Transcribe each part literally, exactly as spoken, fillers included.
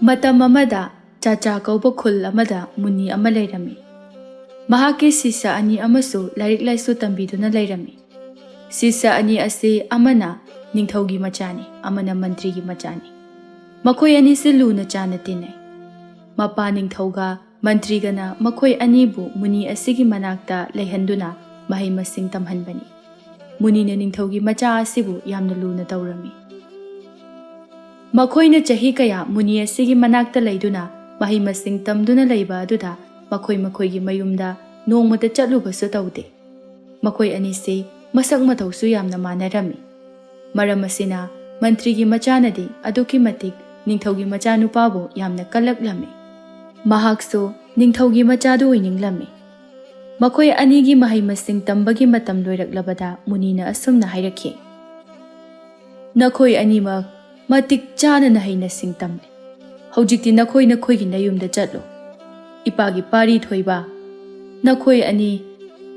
ꯃꯇꯝ ꯑꯃꯗ ꯆꯥꯆꯥ ꯀꯧꯕ ꯈꯨꯜ ꯑꯃꯗ ꯃꯨꯅꯤ ꯑꯃ ꯂꯩꯔꯝꯃꯤ꯫ ꯃꯍꯥꯛꯀꯤ ꯁꯤꯁ꯭ꯌ ꯑꯅꯤ ꯑꯃꯁꯨ ꯂꯥꯏꯔꯤꯛ ꯂꯥꯏꯁꯨ ꯇꯝꯕꯤꯗꯨꯅ ꯂꯩꯔꯝꯃꯤ꯫ ꯁꯤꯁ꯭ꯌ ꯑꯅꯤ ꯑꯁꯤ ꯑꯃꯅ ꯅꯤꯡꯊꯧꯒꯤ ꯃꯆꯥꯅꯤ, ꯑꯃꯅ ꯃꯟꯇ꯭ꯔꯤꯒꯤ ꯃꯆꯥꯅꯤ꯫ ꯃꯈꯣꯏ ꯑꯅꯤꯁꯤ ꯂꯨꯅ ꯆꯥꯟꯅ ꯇꯤꯟꯅꯩ꯫ ꯃꯄꯥ ꯅꯤꯡꯊꯧꯒ ꯃꯟꯇ꯭ꯔꯤꯒꯅ ꯃꯈꯣꯏ ꯑꯅꯤꯕꯨ ꯃꯨꯅꯤ ꯑꯁꯤꯒꯤ ꯃꯅꯥꯛꯇ ꯂꯩꯍꯟꯗꯨꯅ ꯃꯍꯩ ꯃꯁꯤꯡ ꯇꯝꯍꯟꯕꯅꯤ꯫ ꯃꯨꯅꯤꯅ ꯅꯤꯡꯊꯧꯒꯤ ꯃꯆꯥ ꯑꯁꯤꯕꯨ ꯌꯥꯝꯅ ꯂꯨꯅ ꯇꯧꯔꯝꯃꯤ꯫ ꯃꯈꯣꯏꯅ ꯆꯍꯤ ꯀꯌꯥ ꯃꯨꯅꯤ ꯑꯁꯤꯒꯤ ꯃꯅꯥꯛꯇ ꯂꯩꯗꯨꯅ ꯃꯍꯩ ꯃꯁꯤꯡ ꯇꯝꯗꯨꯅ ꯂꯩꯕ ꯑꯗꯨꯗ ꯃꯈꯣꯏ ꯃꯈꯣꯏꯒꯤ ꯃꯌꯨꯝꯗ ꯅꯣꯡꯃꯇ ꯆꯠꯂꯨꯕꯁꯨ ꯇꯧꯗꯦ꯫ ꯃꯈꯣꯏ ꯑꯅꯤꯁꯤ ꯃꯁꯛ ꯃꯇꯧꯁꯨ ꯌꯥꯝꯅ ꯃꯥꯟꯅꯔꯝꯃꯤ꯫ ꯃꯔꯝ ꯑꯁꯤꯅ ꯃꯟꯇ꯭ꯔꯤꯒꯤ ꯃꯆꯥꯅꯗꯤ ꯑꯗꯨꯛꯀꯤ ꯃꯇꯤꯛ ꯅꯤꯡꯊꯧꯒꯤ ꯃꯆꯥꯅꯨꯄꯥꯕꯨ ꯌꯥꯝꯅ ꯀꯜꯂꯛꯂꯝꯃꯤ꯫ ꯃꯍꯥꯛꯁꯨ ꯅꯤꯡꯊꯧꯒꯤ ꯃꯆꯥꯗꯨ ꯑꯣꯏꯅꯤꯡꯂꯝꯃꯤ꯫ ꯃꯈꯣꯏ ꯑꯅꯤꯒꯤ ꯃꯍꯩ ꯃꯁꯤꯡ ꯇꯝꯕꯒꯤ ꯃꯇꯝ ꯂꯣꯏꯔꯛꯂꯕꯗ ꯃꯨꯅꯤꯅ ꯑꯁꯨꯝꯅ ꯍꯥꯏꯔꯛꯈꯤ, "ꯅꯈꯣꯏ ꯑꯅꯤꯃꯛ ꯃꯇꯤꯛ ꯆꯥꯅ ꯅꯍꯩ ꯅꯁꯤꯡ ꯇꯝꯂꯦ꯫ ꯍꯧꯖꯤꯛꯇꯤ ꯅꯈꯣꯏ ꯅꯈꯣꯏꯒꯤ ꯅꯌꯨꯝꯗ ꯆꯠꯂꯣ꯫ ꯏꯄꯥꯒꯤ ꯄꯥꯔꯤ ꯊꯣꯏꯕ, ꯅꯈꯣꯏ ꯑꯅꯤ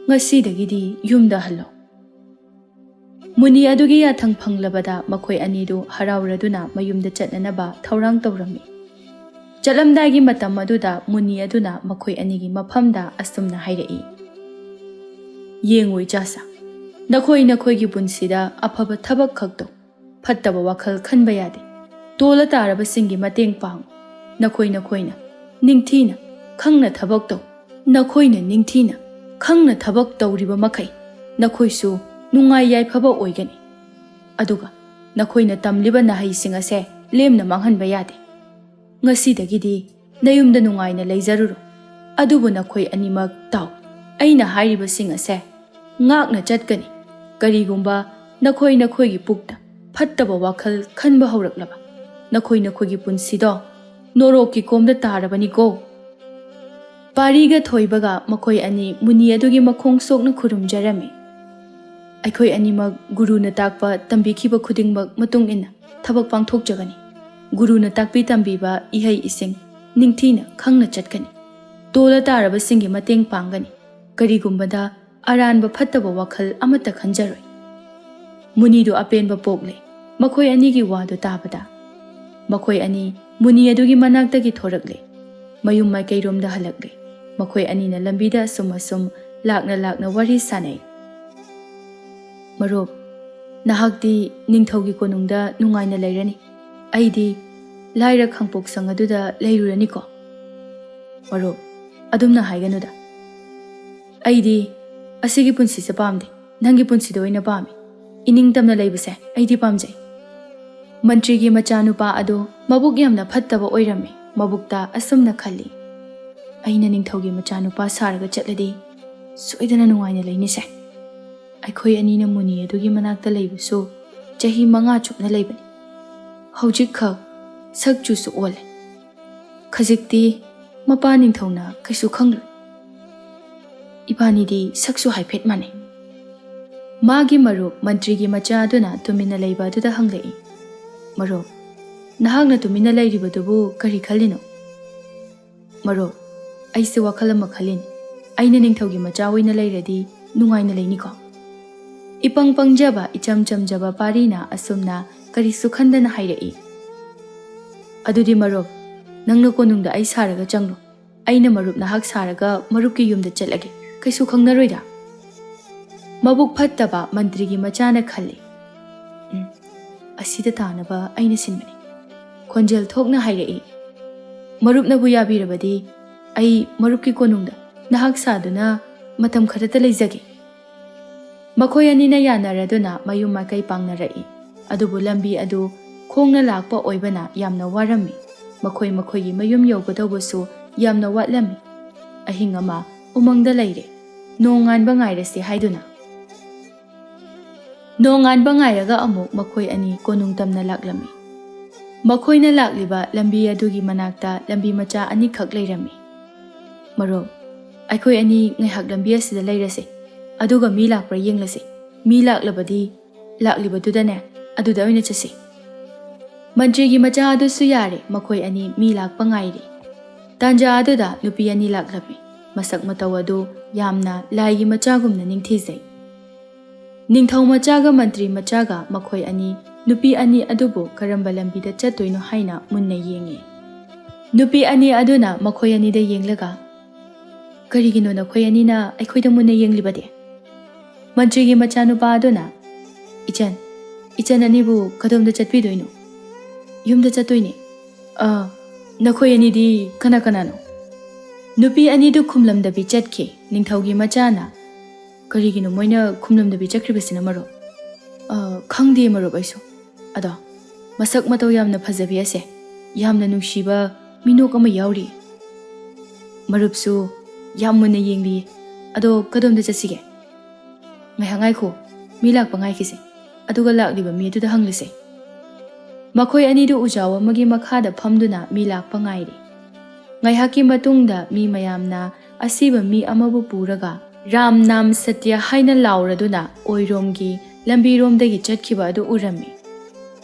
ꯉꯁꯤꯗꯒꯤꯗꯤ ꯌꯨꯝꯗ ꯍꯜꯂꯣ꯫" ꯃꯨꯅꯤ ꯑꯗꯨꯒꯤ ꯌꯥꯊꯪ ꯐꯪꯂꯕꯗ ꯃꯈꯣꯏ ꯑꯅꯤꯗꯨ ꯍꯔꯥꯎꯔꯗꯨꯅ ꯃꯌꯨꯝꯗ ꯆꯠꯅꯅꯕ ꯊꯧꯔꯥꯡ ꯇꯧꯔꯝꯃꯤ꯫ ꯆꯠꯂꯝꯗꯥꯏꯒꯤ ꯃꯇꯝ ꯑꯗꯨꯗ ꯃꯨꯅꯤ ꯑꯗꯨꯅ ꯃꯈꯣꯏ ꯑꯅꯤꯒꯤ ꯃꯐꯝꯗ ꯑꯁꯨꯝꯅ ꯍꯥꯏꯔꯛꯏ, "ꯌꯦꯡꯉꯨ ꯏꯆꯥꯁꯥ, ꯅꯈꯣꯏ ꯅꯈꯣꯏꯒꯤ ꯄꯨꯟꯁꯤꯗ ꯑꯐꯕ ꯊꯕꯛ ꯈꯛ ꯇꯧ, ꯐꯠꯇꯕ ꯋꯥꯈꯜ ꯈꯟꯕ ꯌꯥꯗꯦ꯫ ꯇꯣꯜꯂ ꯇꯥꯔꯕꯁꯤꯡꯒꯤ ꯃꯇꯦꯡ ꯄꯥꯡꯉꯨ꯫ ꯅꯈꯣꯏ ꯅꯈꯣꯏꯅ ꯅꯤꯡꯊꯤꯅ ꯈꯪꯅ ꯊꯕꯛ ꯇꯧ꯫ ꯅꯈꯣꯏꯅ ꯅꯤꯡꯊꯤꯅ ꯈꯪꯅ ꯊꯕꯛ ꯇꯧꯔꯤꯕ ꯃꯈꯩ ꯅꯈꯣꯏꯁꯨ ꯅꯨꯡꯉꯥꯏ ꯌꯥꯏꯐꯕ ꯑꯣꯏꯒꯅꯤ꯫ ꯑꯗꯨꯒ ꯅꯈꯣꯏꯅ ꯇꯝꯂꯤꯕ ꯅꯍꯩꯁꯤꯡ ꯑꯁꯦ ꯂꯦꯝꯅ ꯃꯥꯡꯍꯟꯕ ꯌꯥꯗꯦ꯫ ꯉꯁꯤꯗꯒꯤꯗꯤ ꯅꯌꯨꯝꯗ ꯅꯨꯡꯉꯥꯏꯅ ꯂꯩꯖꯔꯨꯔꯣ꯫ ꯑꯗꯨꯕꯨ ꯅꯈꯣꯏ ꯑꯅꯤꯃꯛ ꯇꯥꯎ, ꯑꯩꯅ ꯍꯥꯏꯔꯤꯕꯁꯤꯡ ꯑꯁꯦ ꯉꯥꯛꯅ ꯆꯠꯀꯅꯤ꯫ ꯀꯔꯤꯒꯨꯝꯕ ꯅꯈꯣꯏ ꯅꯈꯣꯏꯒꯤ ꯄꯨꯛꯇ ꯐꯠꯇꯕ ꯋꯥꯈꯜ ꯈꯟꯕ ꯍꯧꯔꯛꯂꯕ, ꯅꯈꯣꯏ ꯅꯈꯣꯏꯒꯤ ꯄꯨꯟꯁꯤꯗꯣ ꯅꯣꯔꯣꯛꯀꯤ ꯀꯣꯝꯗ ꯇꯥꯔꯕꯅꯤꯀꯣ꯫" ꯄꯥꯔꯤꯒ ꯊꯣꯏꯕꯒ ꯃꯈꯣꯏ ꯑꯅꯤ ꯃꯨꯅꯤ ꯑꯗꯨꯒꯤ ꯃꯈꯣꯡ ꯁꯣꯛꯅ ꯈꯨꯔꯨꯝꯖꯔꯝꯃꯤ꯫ "ꯑꯩꯈꯣꯏ ꯑꯅꯤꯃꯛ ꯒꯨꯔꯨꯅ ꯇꯥꯛꯄ ꯇꯝꯕꯤꯈꯤꯕ ꯈꯨꯗꯤꯡꯃꯛ ꯃꯇꯨꯡ ꯏꯟꯅ ꯊꯕꯛ ꯄꯥꯡꯊꯣꯛꯆꯒꯅꯤ꯫ ꯒꯨꯔꯨꯅ ꯇꯥꯛꯄꯤ ꯇꯝꯕꯤꯕ ꯏꯍꯩ ꯏꯁꯤꯡ ꯅꯤꯡꯊꯤꯅ ꯈꯪꯅ ꯆꯠꯀꯅꯤ꯫ ꯇꯣꯜꯂ ꯇꯥꯔꯕꯁꯤꯡꯒꯤ ꯃꯇꯦꯡ ꯄꯥꯡꯒꯅꯤ꯫ ꯀꯔꯤꯒꯨꯝꯕꯗ ꯑꯔꯥꯟꯕ ꯐꯠꯇꯕ ꯋꯥꯈꯜ ꯑꯃꯠꯇ ꯈꯟꯖꯔꯣꯏ꯫" ꯃꯨꯅꯤꯗꯨ ꯑꯄꯦꯟꯕ ꯄꯣꯛꯂꯦ ꯃꯈꯣꯏ ꯑꯅꯤꯒꯤ ꯋꯥꯗꯨ ꯇꯥꯕꯗ꯫ ꯃꯈꯣꯏ ꯑꯅꯤ ꯃꯨꯅꯤ ꯑꯗꯨꯒꯤ ꯃꯅꯥꯛꯇꯒꯤ ꯊꯣꯔꯛꯂꯦ꯫ ꯃꯌꯨꯝ ꯃꯥꯏꯀꯩꯔꯣꯝꯗ ꯍꯜꯂꯛꯂꯦ꯫ ꯃꯈꯣꯏ ꯑꯅꯤꯅ ꯂꯝꯕꯤꯗ ꯑꯁꯨꯝ ꯑꯁꯨꯝ ꯂꯥꯛꯅ ꯂꯥꯛꯅ ꯋꯥꯔꯤ ꯁꯥꯅꯩ꯫ "ꯃꯔꯨꯞ, ꯅꯍꯥꯛꯇꯤ ꯅꯤꯡꯊꯧꯒꯤ ꯀꯣꯅꯨꯡꯗ ꯅꯨꯡꯉꯥꯏꯅ ꯂꯩꯔꯅꯤ꯫ ꯑꯩꯗꯤ ꯂꯥꯏꯔ ꯈꯥꯡꯄꯣꯛꯁꯪ ꯑꯗꯨꯗ ꯂꯩꯔꯨꯔꯅꯤꯀꯣ?" "ꯃꯔꯨꯞ, ꯑꯗꯨꯝꯅ ꯍꯥꯏꯒꯅꯨꯗ꯫ ꯑꯩꯗꯤ ꯑꯁꯤꯒꯤ ꯄꯨꯟꯁꯤꯁꯦ ꯄꯥꯝꯗꯦ꯫ ꯅꯪꯒꯤ ꯄꯨꯟꯁꯤꯗ ꯑꯣꯏꯅ ꯄꯥꯝꯃꯤ꯫ ꯏꯅꯤꯡꯇꯝꯅ ꯂꯩꯕꯁꯦ ꯑꯩꯗꯤ ꯄꯥꯝꯖꯩ꯫" ꯃꯟꯇ꯭ꯔꯤꯒꯤ ꯃꯆꯥꯅꯨꯄꯥ ꯑꯗꯨ ꯃꯕꯨꯛ ꯌꯥꯝꯅ ꯐꯠꯇꯕ ꯑꯣꯏꯔꯝꯃꯤ꯫ ꯃꯕꯨꯛꯇ ꯑꯁꯨꯝꯅ ꯈꯜꯂꯤ, "ꯑꯩꯅ ꯅꯤꯡꯊꯧꯒꯤ ꯃꯆꯥꯅꯨꯄꯥ ꯁꯥꯔꯒ ꯆꯠꯂꯗꯤ ꯁꯣꯏꯗꯅ ꯅꯨꯡꯉꯥꯏꯅ ꯂꯩꯅꯤꯁꯦ꯫ ꯑꯩꯈꯣꯏ ꯑꯅꯤꯅ ꯃꯨꯅꯤ ꯑꯗꯨꯒꯤ ꯃꯅꯥꯛꯇ ꯂꯩꯕꯁꯨ ꯆꯍꯤ ꯃꯉꯥ ꯆꯨꯞꯅ ꯂꯩꯕꯅꯤ꯫ ꯍꯧꯖꯤꯛꯈꯛ ꯁꯛ ꯆꯨꯁꯨ ꯑꯣꯜꯂꯦ꯫ ꯈꯖꯤꯛꯇꯤ ꯃꯄꯥ ꯅꯤꯡꯊꯧꯅ ꯀꯩꯁꯨ ꯈꯪꯂꯣꯏ꯫ ꯏꯕꯥꯅꯤꯗꯤ ꯁꯛꯁꯨ ꯍꯥꯏꯐꯦꯠ ꯃꯥꯟꯅꯩ꯫" ꯃꯥꯒꯤ ꯃꯔꯨꯞ ꯃꯟꯇ꯭ꯔꯤꯒꯤ ꯃꯆꯥ ꯑꯗꯨꯅ ꯇꯨꯃꯤꯟꯅ ꯂꯩꯕ ꯑꯗꯨꯗ ꯍꯪꯂꯛꯏ, "ꯃꯔꯨꯞ, ꯅꯍꯥꯛꯅ ꯇꯨꯃꯤꯟꯅ ꯂꯩꯔꯤꯕꯗꯨꯕꯨ ꯀꯔꯤ ꯈꯜꯂꯤꯅꯣ?" "ꯃꯔꯨꯞ, ꯑꯩꯁꯦ ꯋꯥꯈꯜ ꯑꯃ ꯈꯜꯂꯤꯅꯤ꯫ ꯑꯩꯅ ꯅꯤꯡꯊꯧꯒꯤ ꯃꯆꯥ ꯑꯣꯏꯅ ꯂꯩꯔꯗꯤ ꯅꯨꯡꯉꯥꯏꯅ ꯂꯩꯅꯤꯀꯣ?" ꯏꯄꯪ ꯄꯪꯖꯕ, ꯏꯆꯝ ꯆꯝꯖꯕ ꯄꯥꯔꯤꯅ ꯑꯁꯨꯝꯅ ꯀꯔꯤꯁꯨ ꯈꯟꯗꯅ ꯍꯥꯏꯔꯛꯏ, "ꯑꯗꯨꯗꯤ ꯃꯔꯨꯞ, ꯅꯪꯅ ꯀꯣꯅꯨꯡꯗ ꯑꯩ ꯁꯥꯔꯒ ꯆꯪꯂꯣ꯫ ꯑꯩꯅ ꯃꯔꯨꯞ ꯅꯍꯥꯛ ꯁꯥꯔꯒ ꯃꯔꯨꯞꯀꯤ ꯌꯨꯝꯗ ꯆꯠꯂꯒꯦ꯫ ꯀꯩꯁꯨ ꯈꯪꯅꯔꯣꯏꯗ꯫" ꯃꯕꯨꯛ ꯐꯠꯇꯕ ꯃꯟꯇ꯭ꯔꯤꯒꯤ ꯃꯆꯥꯅ ꯈꯜꯂꯤ, "ꯎꯝ, ꯑꯁꯤꯗ ꯇꯥꯅꯕ ꯑꯩꯅ ꯁꯤꯟꯕꯅꯤ꯫" ꯈꯣꯟꯖꯦꯜ ꯊꯣꯛꯅ ꯍꯥꯏꯔꯛꯏ, "ꯃꯔꯨꯞꯅꯕꯨ ꯌꯥꯕꯤꯔꯕꯗꯤ ꯑꯩ ꯃꯔꯨꯞꯀꯤ ꯀꯣꯅꯨꯡꯗ ꯅꯍꯥꯛ ꯁꯥꯗꯨꯅ ꯃꯇꯝ ꯈꯔꯇ ꯂꯩꯖꯒꯦ꯫" ꯃꯈꯣꯏ ꯑꯅꯤꯅ ꯌꯥꯅꯔꯗꯨꯅ ꯃꯌꯨꯝ ꯃꯥꯏꯀꯩ ꯄꯥꯡꯅꯔꯛꯏ꯫ ꯑꯗꯨꯕꯨ ꯂꯝꯕꯤ ꯑꯗꯨ ꯈꯣꯡꯅ ꯂꯥꯛꯄ ꯑꯣꯏꯕꯅ ꯌꯥꯝꯅ ꯋꯥꯔꯝꯃꯤ꯫ ꯃꯈꯣꯏ ꯃꯈꯣꯏꯒꯤ ꯃꯌꯨꯝ ꯌꯧꯒꯗꯧꯕꯁꯨ ꯌꯥꯝꯅ ꯋꯥꯠꯂꯝꯃꯤ꯫ ꯑꯍꯤꯡ ꯑꯃ ꯎꯃꯪꯗ ꯂꯩꯔꯦ, ꯅꯣꯡ ꯉꯥꯟꯕ ꯉꯥꯏꯔꯁꯤ ꯍꯥꯏꯗꯨꯅ꯫ ꯅꯣꯡꯉꯥꯟꯕ ꯉꯥꯏꯔꯒ ꯑꯃꯨꯛ ꯃꯈꯣꯏ ꯑꯅꯤ ꯀꯣꯅꯨꯡ ꯇꯝꯅ ꯂꯥꯛꯂꯝꯃꯤ꯫ ꯃꯈꯣꯏꯅ ꯂꯥꯛꯂꯤꯕ ꯂꯝꯕꯤ ꯑꯗꯨꯒꯤ ꯃꯅꯥꯛꯇ ꯂꯝꯕꯤ ꯃꯆꯥ ꯑꯅꯤꯈꯛ ꯂꯩꯔꯝꯃꯤ꯫ "ꯃꯔꯨꯞ, ꯑꯩꯈꯣꯏ ꯑꯅꯤ ꯉꯥꯏꯍꯥꯛ ꯂꯝꯕꯤ ꯑꯁꯤꯗ ꯂꯩꯔꯁꯤ, ꯑꯗꯨꯒ ꯃꯤ ꯂꯥꯛꯄ꯭ꯔꯥ ꯌꯦꯡꯂꯁꯤ꯫ ꯃꯤ ꯂꯥꯛꯂꯕꯗꯤ, ꯂꯥꯛꯂꯤꯕꯗꯨꯗꯅꯦ, ꯑꯗꯨꯗ ꯑꯣꯏꯅ ꯆꯠꯁꯤ꯫" ꯃꯟꯇ꯭ꯔꯤꯒꯤ ꯃꯆꯥ ꯑꯗꯨꯁꯨ ꯌꯥꯔꯦ, ꯃꯈꯣꯏ ꯑꯅꯤ ꯃꯤ ꯂꯥꯛꯄ ꯉꯥꯏꯔꯤ꯫ ꯇꯥꯟꯖꯥ ꯑꯗꯨꯗ ꯅꯨꯄꯤ ꯑꯅꯤ ꯂꯥꯛꯂꯝꯃꯤ꯫ ꯃꯁꯛ ꯃꯇꯧ ꯑꯗꯨ ꯌꯥꯝꯅ ꯂꯥꯏꯒꯤ ꯃꯆꯥꯒꯨꯝꯅ ꯅꯤꯡꯊꯤꯖꯩ꯫ ꯅꯤꯡꯊꯧ ꯃꯆꯥꯒ ꯃꯟꯇ꯭ꯔꯤ ꯃꯆꯥꯒ ꯃꯈꯣꯏ ꯑꯅꯤ ꯅꯨꯄꯤ ꯑꯅꯤ ꯑꯗꯨꯕꯨ ꯀꯔꯝꯕ ꯂꯝꯕꯤꯗ ꯆꯠꯇꯣꯏꯅꯣ ꯍꯥꯏꯅ ꯃꯨꯟꯅ ꯌꯦꯡꯉꯤ꯫ ꯅꯨꯄꯤ ꯑꯅꯤ ꯑꯗꯨꯅ ꯃꯈꯣꯏ ꯑꯅꯤꯗ ꯌꯦꯡꯂꯒ, "ꯀꯔꯤꯒꯤꯅꯣ ꯅꯈꯣꯏ ꯑꯅꯤꯅ ꯑꯩꯈꯣꯏꯗ ꯃꯨꯟꯅ ꯌꯦꯡꯂꯤꯕꯗꯤ?" ꯃꯟꯇ꯭ꯔꯤꯒꯤ ꯃꯆꯥꯅꯨꯄꯥ ꯑꯗꯨꯅ, "ꯏꯆꯟ, ꯏꯆꯟ ꯑꯅꯤꯕꯨ ꯀꯗꯣꯝꯗ ꯆꯠꯄꯤꯗꯣꯏꯅꯣ?" "ꯌꯨꯝꯗ ꯆꯠꯇꯣꯏꯅꯦ꯫" "ꯑ, ꯅꯈꯣꯏ ꯑꯅꯤꯗꯤ ꯀꯅꯥ ꯀꯅꯥꯅꯣ?" ꯅꯨꯄꯤ ꯑꯅꯤꯗꯨ ꯈꯨꯝꯂꯝꯗꯕꯤ ꯆꯠꯈꯤ꯫ ꯅꯤꯡꯊꯧꯒꯤ ꯃꯆꯥꯅ, "ꯀꯔꯤꯒꯤꯅꯣ ꯃꯣꯏꯅ ꯈꯨꯝꯂꯝꯗꯕꯤ ꯆꯠꯈ꯭ꯔꯤꯕꯁꯤꯅ ꯃꯔꯨꯞ?" "ꯑ, ꯈꯪꯗꯦ ꯃꯔꯨꯞ ꯑꯩꯁꯨ꯫ ꯑꯗꯣ ꯃꯁꯛ ꯃꯇꯧ ꯌꯥꯝꯅ ꯐꯖꯕꯤ ꯑꯁꯦ, ꯌꯥꯝꯅ ꯅꯨꯡꯁꯤꯕ ꯃꯤꯅꯣꯛ ꯑꯃ ꯌꯥꯎꯔꯤ꯫ ꯃꯔꯨꯞꯁꯨ ꯌꯥꯝ ꯃꯨꯟꯅ ꯌꯦꯡꯂꯤ꯫ ꯑꯗꯣ ꯀꯗꯣꯝꯗ ꯆꯠꯁꯤꯒꯦ?" "ꯉꯥꯏꯍꯥꯛ ꯉꯥꯏꯈꯣ, ꯃꯤ ꯂꯥꯛꯄ ꯉꯥꯏꯈꯤꯁꯦ, ꯑꯗꯨꯒ ꯂꯥꯛꯂꯤꯕ ꯃꯤ ꯑꯗꯨꯗ ꯍꯪꯂꯁꯦ꯫" ꯃꯈꯣꯏ ꯑꯅꯤꯗꯨ ꯎꯖꯥꯎ ꯑꯃꯒꯤ ꯃꯈꯥꯗ ꯐꯝꯗꯨꯅ ꯃꯤ ꯂꯥꯛꯄ ꯉꯥꯏꯔꯤ꯫ ꯉꯥꯏꯍꯥꯛꯀꯤ ꯃꯇꯨꯡꯗ ꯃꯤ ꯃꯌꯥꯝꯅ ꯑꯁꯤꯕ ꯃꯤ ꯑꯃꯕꯨ ꯄꯨꯔꯒ "ꯔꯥꯝ ꯅꯥꯝ ꯁꯇ꯭ꯌ" ꯍꯥꯏꯅ ꯂꯥꯎꯔꯗꯨꯅ ꯑꯣꯏꯔꯣꯝꯒꯤ ꯂꯝꯕꯤꯔꯣꯝꯗꯒꯤ ꯆꯠꯈꯤꯕ ꯑꯗꯨ ꯎꯔꯝꯃꯤ꯫